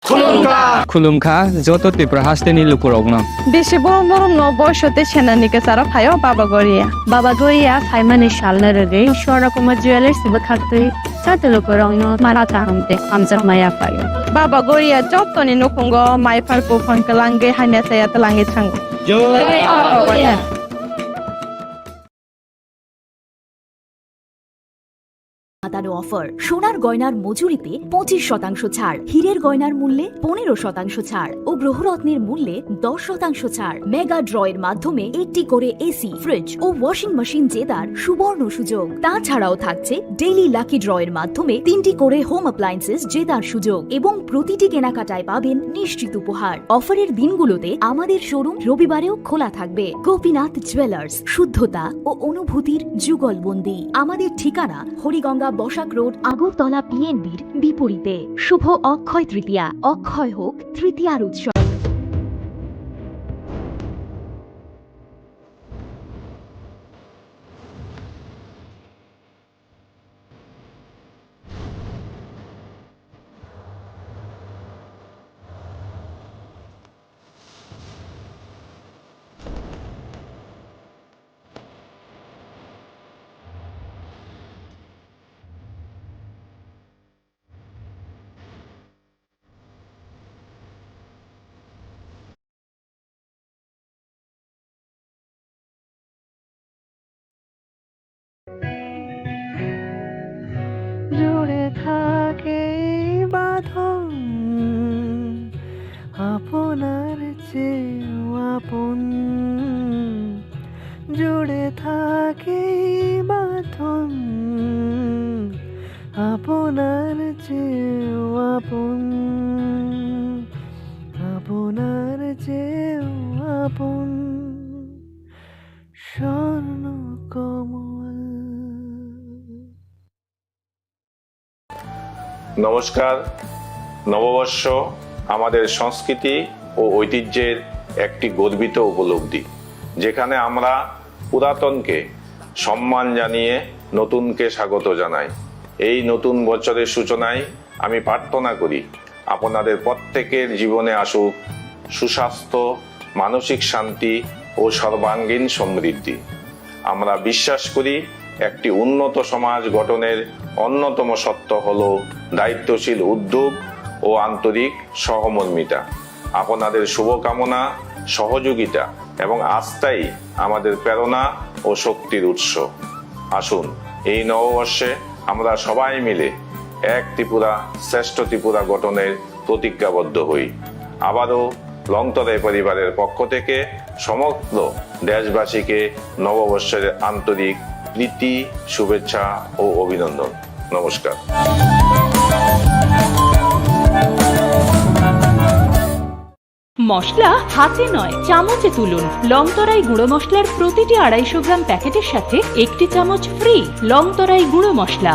Khulumkha. Khulumkha joto Tripura hasteni lukurokno. Bisi borom borom no boiso tei senani kwcharo phaio Baba Goria. Baba Goria phaimani salno rwgwi Swarna Kumar Jewellers bwkhaktwi joto lukurokno mara kaham tei hamjakma yaphaio. Baba Goria jotoni nukhungo mai phar buphang kwlangwi hamya chaya twlangwi thango. Jai Baba Goria. হাতানো অফার। সোনার গয়নার মজুরিতে পঁচিশ শতাংশ ছাড়, হীরের গয়নার মূল্যে পনেরো শতাংশ ছাড় ও গ্রহরত্নের মূল্যে দশ শতাংশ ছাড়। মেগা ড্রয়ের মাধ্যমে একটি করে এসি, ফ্রিজ ও ওয়াশিং মেশিন জেতার সুবর্ণ সুযোগ। তাছাড়াও থাকছে ডেইলি লাকি ড্রয়ের মাধ্যমে তিনটি করে হোম অ্যাপ্লায়েন্সেস জেতার সুযোগ এবং প্রতিটি কেনাকাটায় পাবেন নিশ্চিত উপহার। অফারের দিনগুলোতে আমাদের শোরুম রবিবারেও খোলা থাকবে। গোপীনাথ জুয়েলার্স, শুদ্ধতা ও অনুভূতির যুগলবন্দি। আমাদের ঠিকানা হরিগঙ্গা বসাক রোড, আগরতলা পিএনবির বিপরীতে। শুভ অক্ষয় তৃতীয়া, অক্ষয় হোক তৃতীয়ার উৎসব। জুড়ে থাকে এই বাঁধন আপনার চেয়েও আপন, জুড়ে থাকে এই বাঁধন আপনার চেয়েও আপন, আপনার চেয়েও আপন। স্বর্ণ কমল। নমস্কার। নববর্ষ আমাদের সংস্কৃতি ও ঐতিহ্যের একটি গর্বিত উপলব্ধি, যেখানে আমরা পুরাতনকে সম্মান জানিয়ে নতুনকে স্বাগত জানাই। এই নতুন বছরের সূচনায় আমি প্রার্থনা করি, আপনাদের প্রত্যেকের জীবনে আসুক সুস্বাস্থ্য, মানসিক শান্তি ও সর্বাঙ্গীন সমৃদ্ধি। আমরা বিশ্বাস করি, একটি উন্নত সমাজ গঠনের অন্যতম সত্য হল দায়িত্বশীল উদ্যোগ ও আন্তরিক সহমর্মিতা। আপনাদের শুভকামনা, সহযোগিতা এবং আস্থাই আমাদের প্রেরণা ও শক্তির উৎস। আসুন, এই নববর্ষে আমরা সবাই মিলে এক ত্রিপুরা, শ্রেষ্ঠ ত্রিপুরা গঠনের প্রতিজ্ঞাবদ্ধ হই। আবারও লংতরাই পরিবারের পক্ষ থেকে সমগ্র দেশবাসীকে নববর্ষের আন্তরিক প্রীতি, শুভেচ্ছা ও অভিনন্দন। নমস্কার। মশলা হাতে নয়, চামচে তুলুন। লংতরাই গুঁড়ো মশলার প্রতিটি আড়াইশো গ্রাম প্যাকেটের সাথে একটি চামচ ফ্রি। লংতরাই গুঁড়ো মশলা।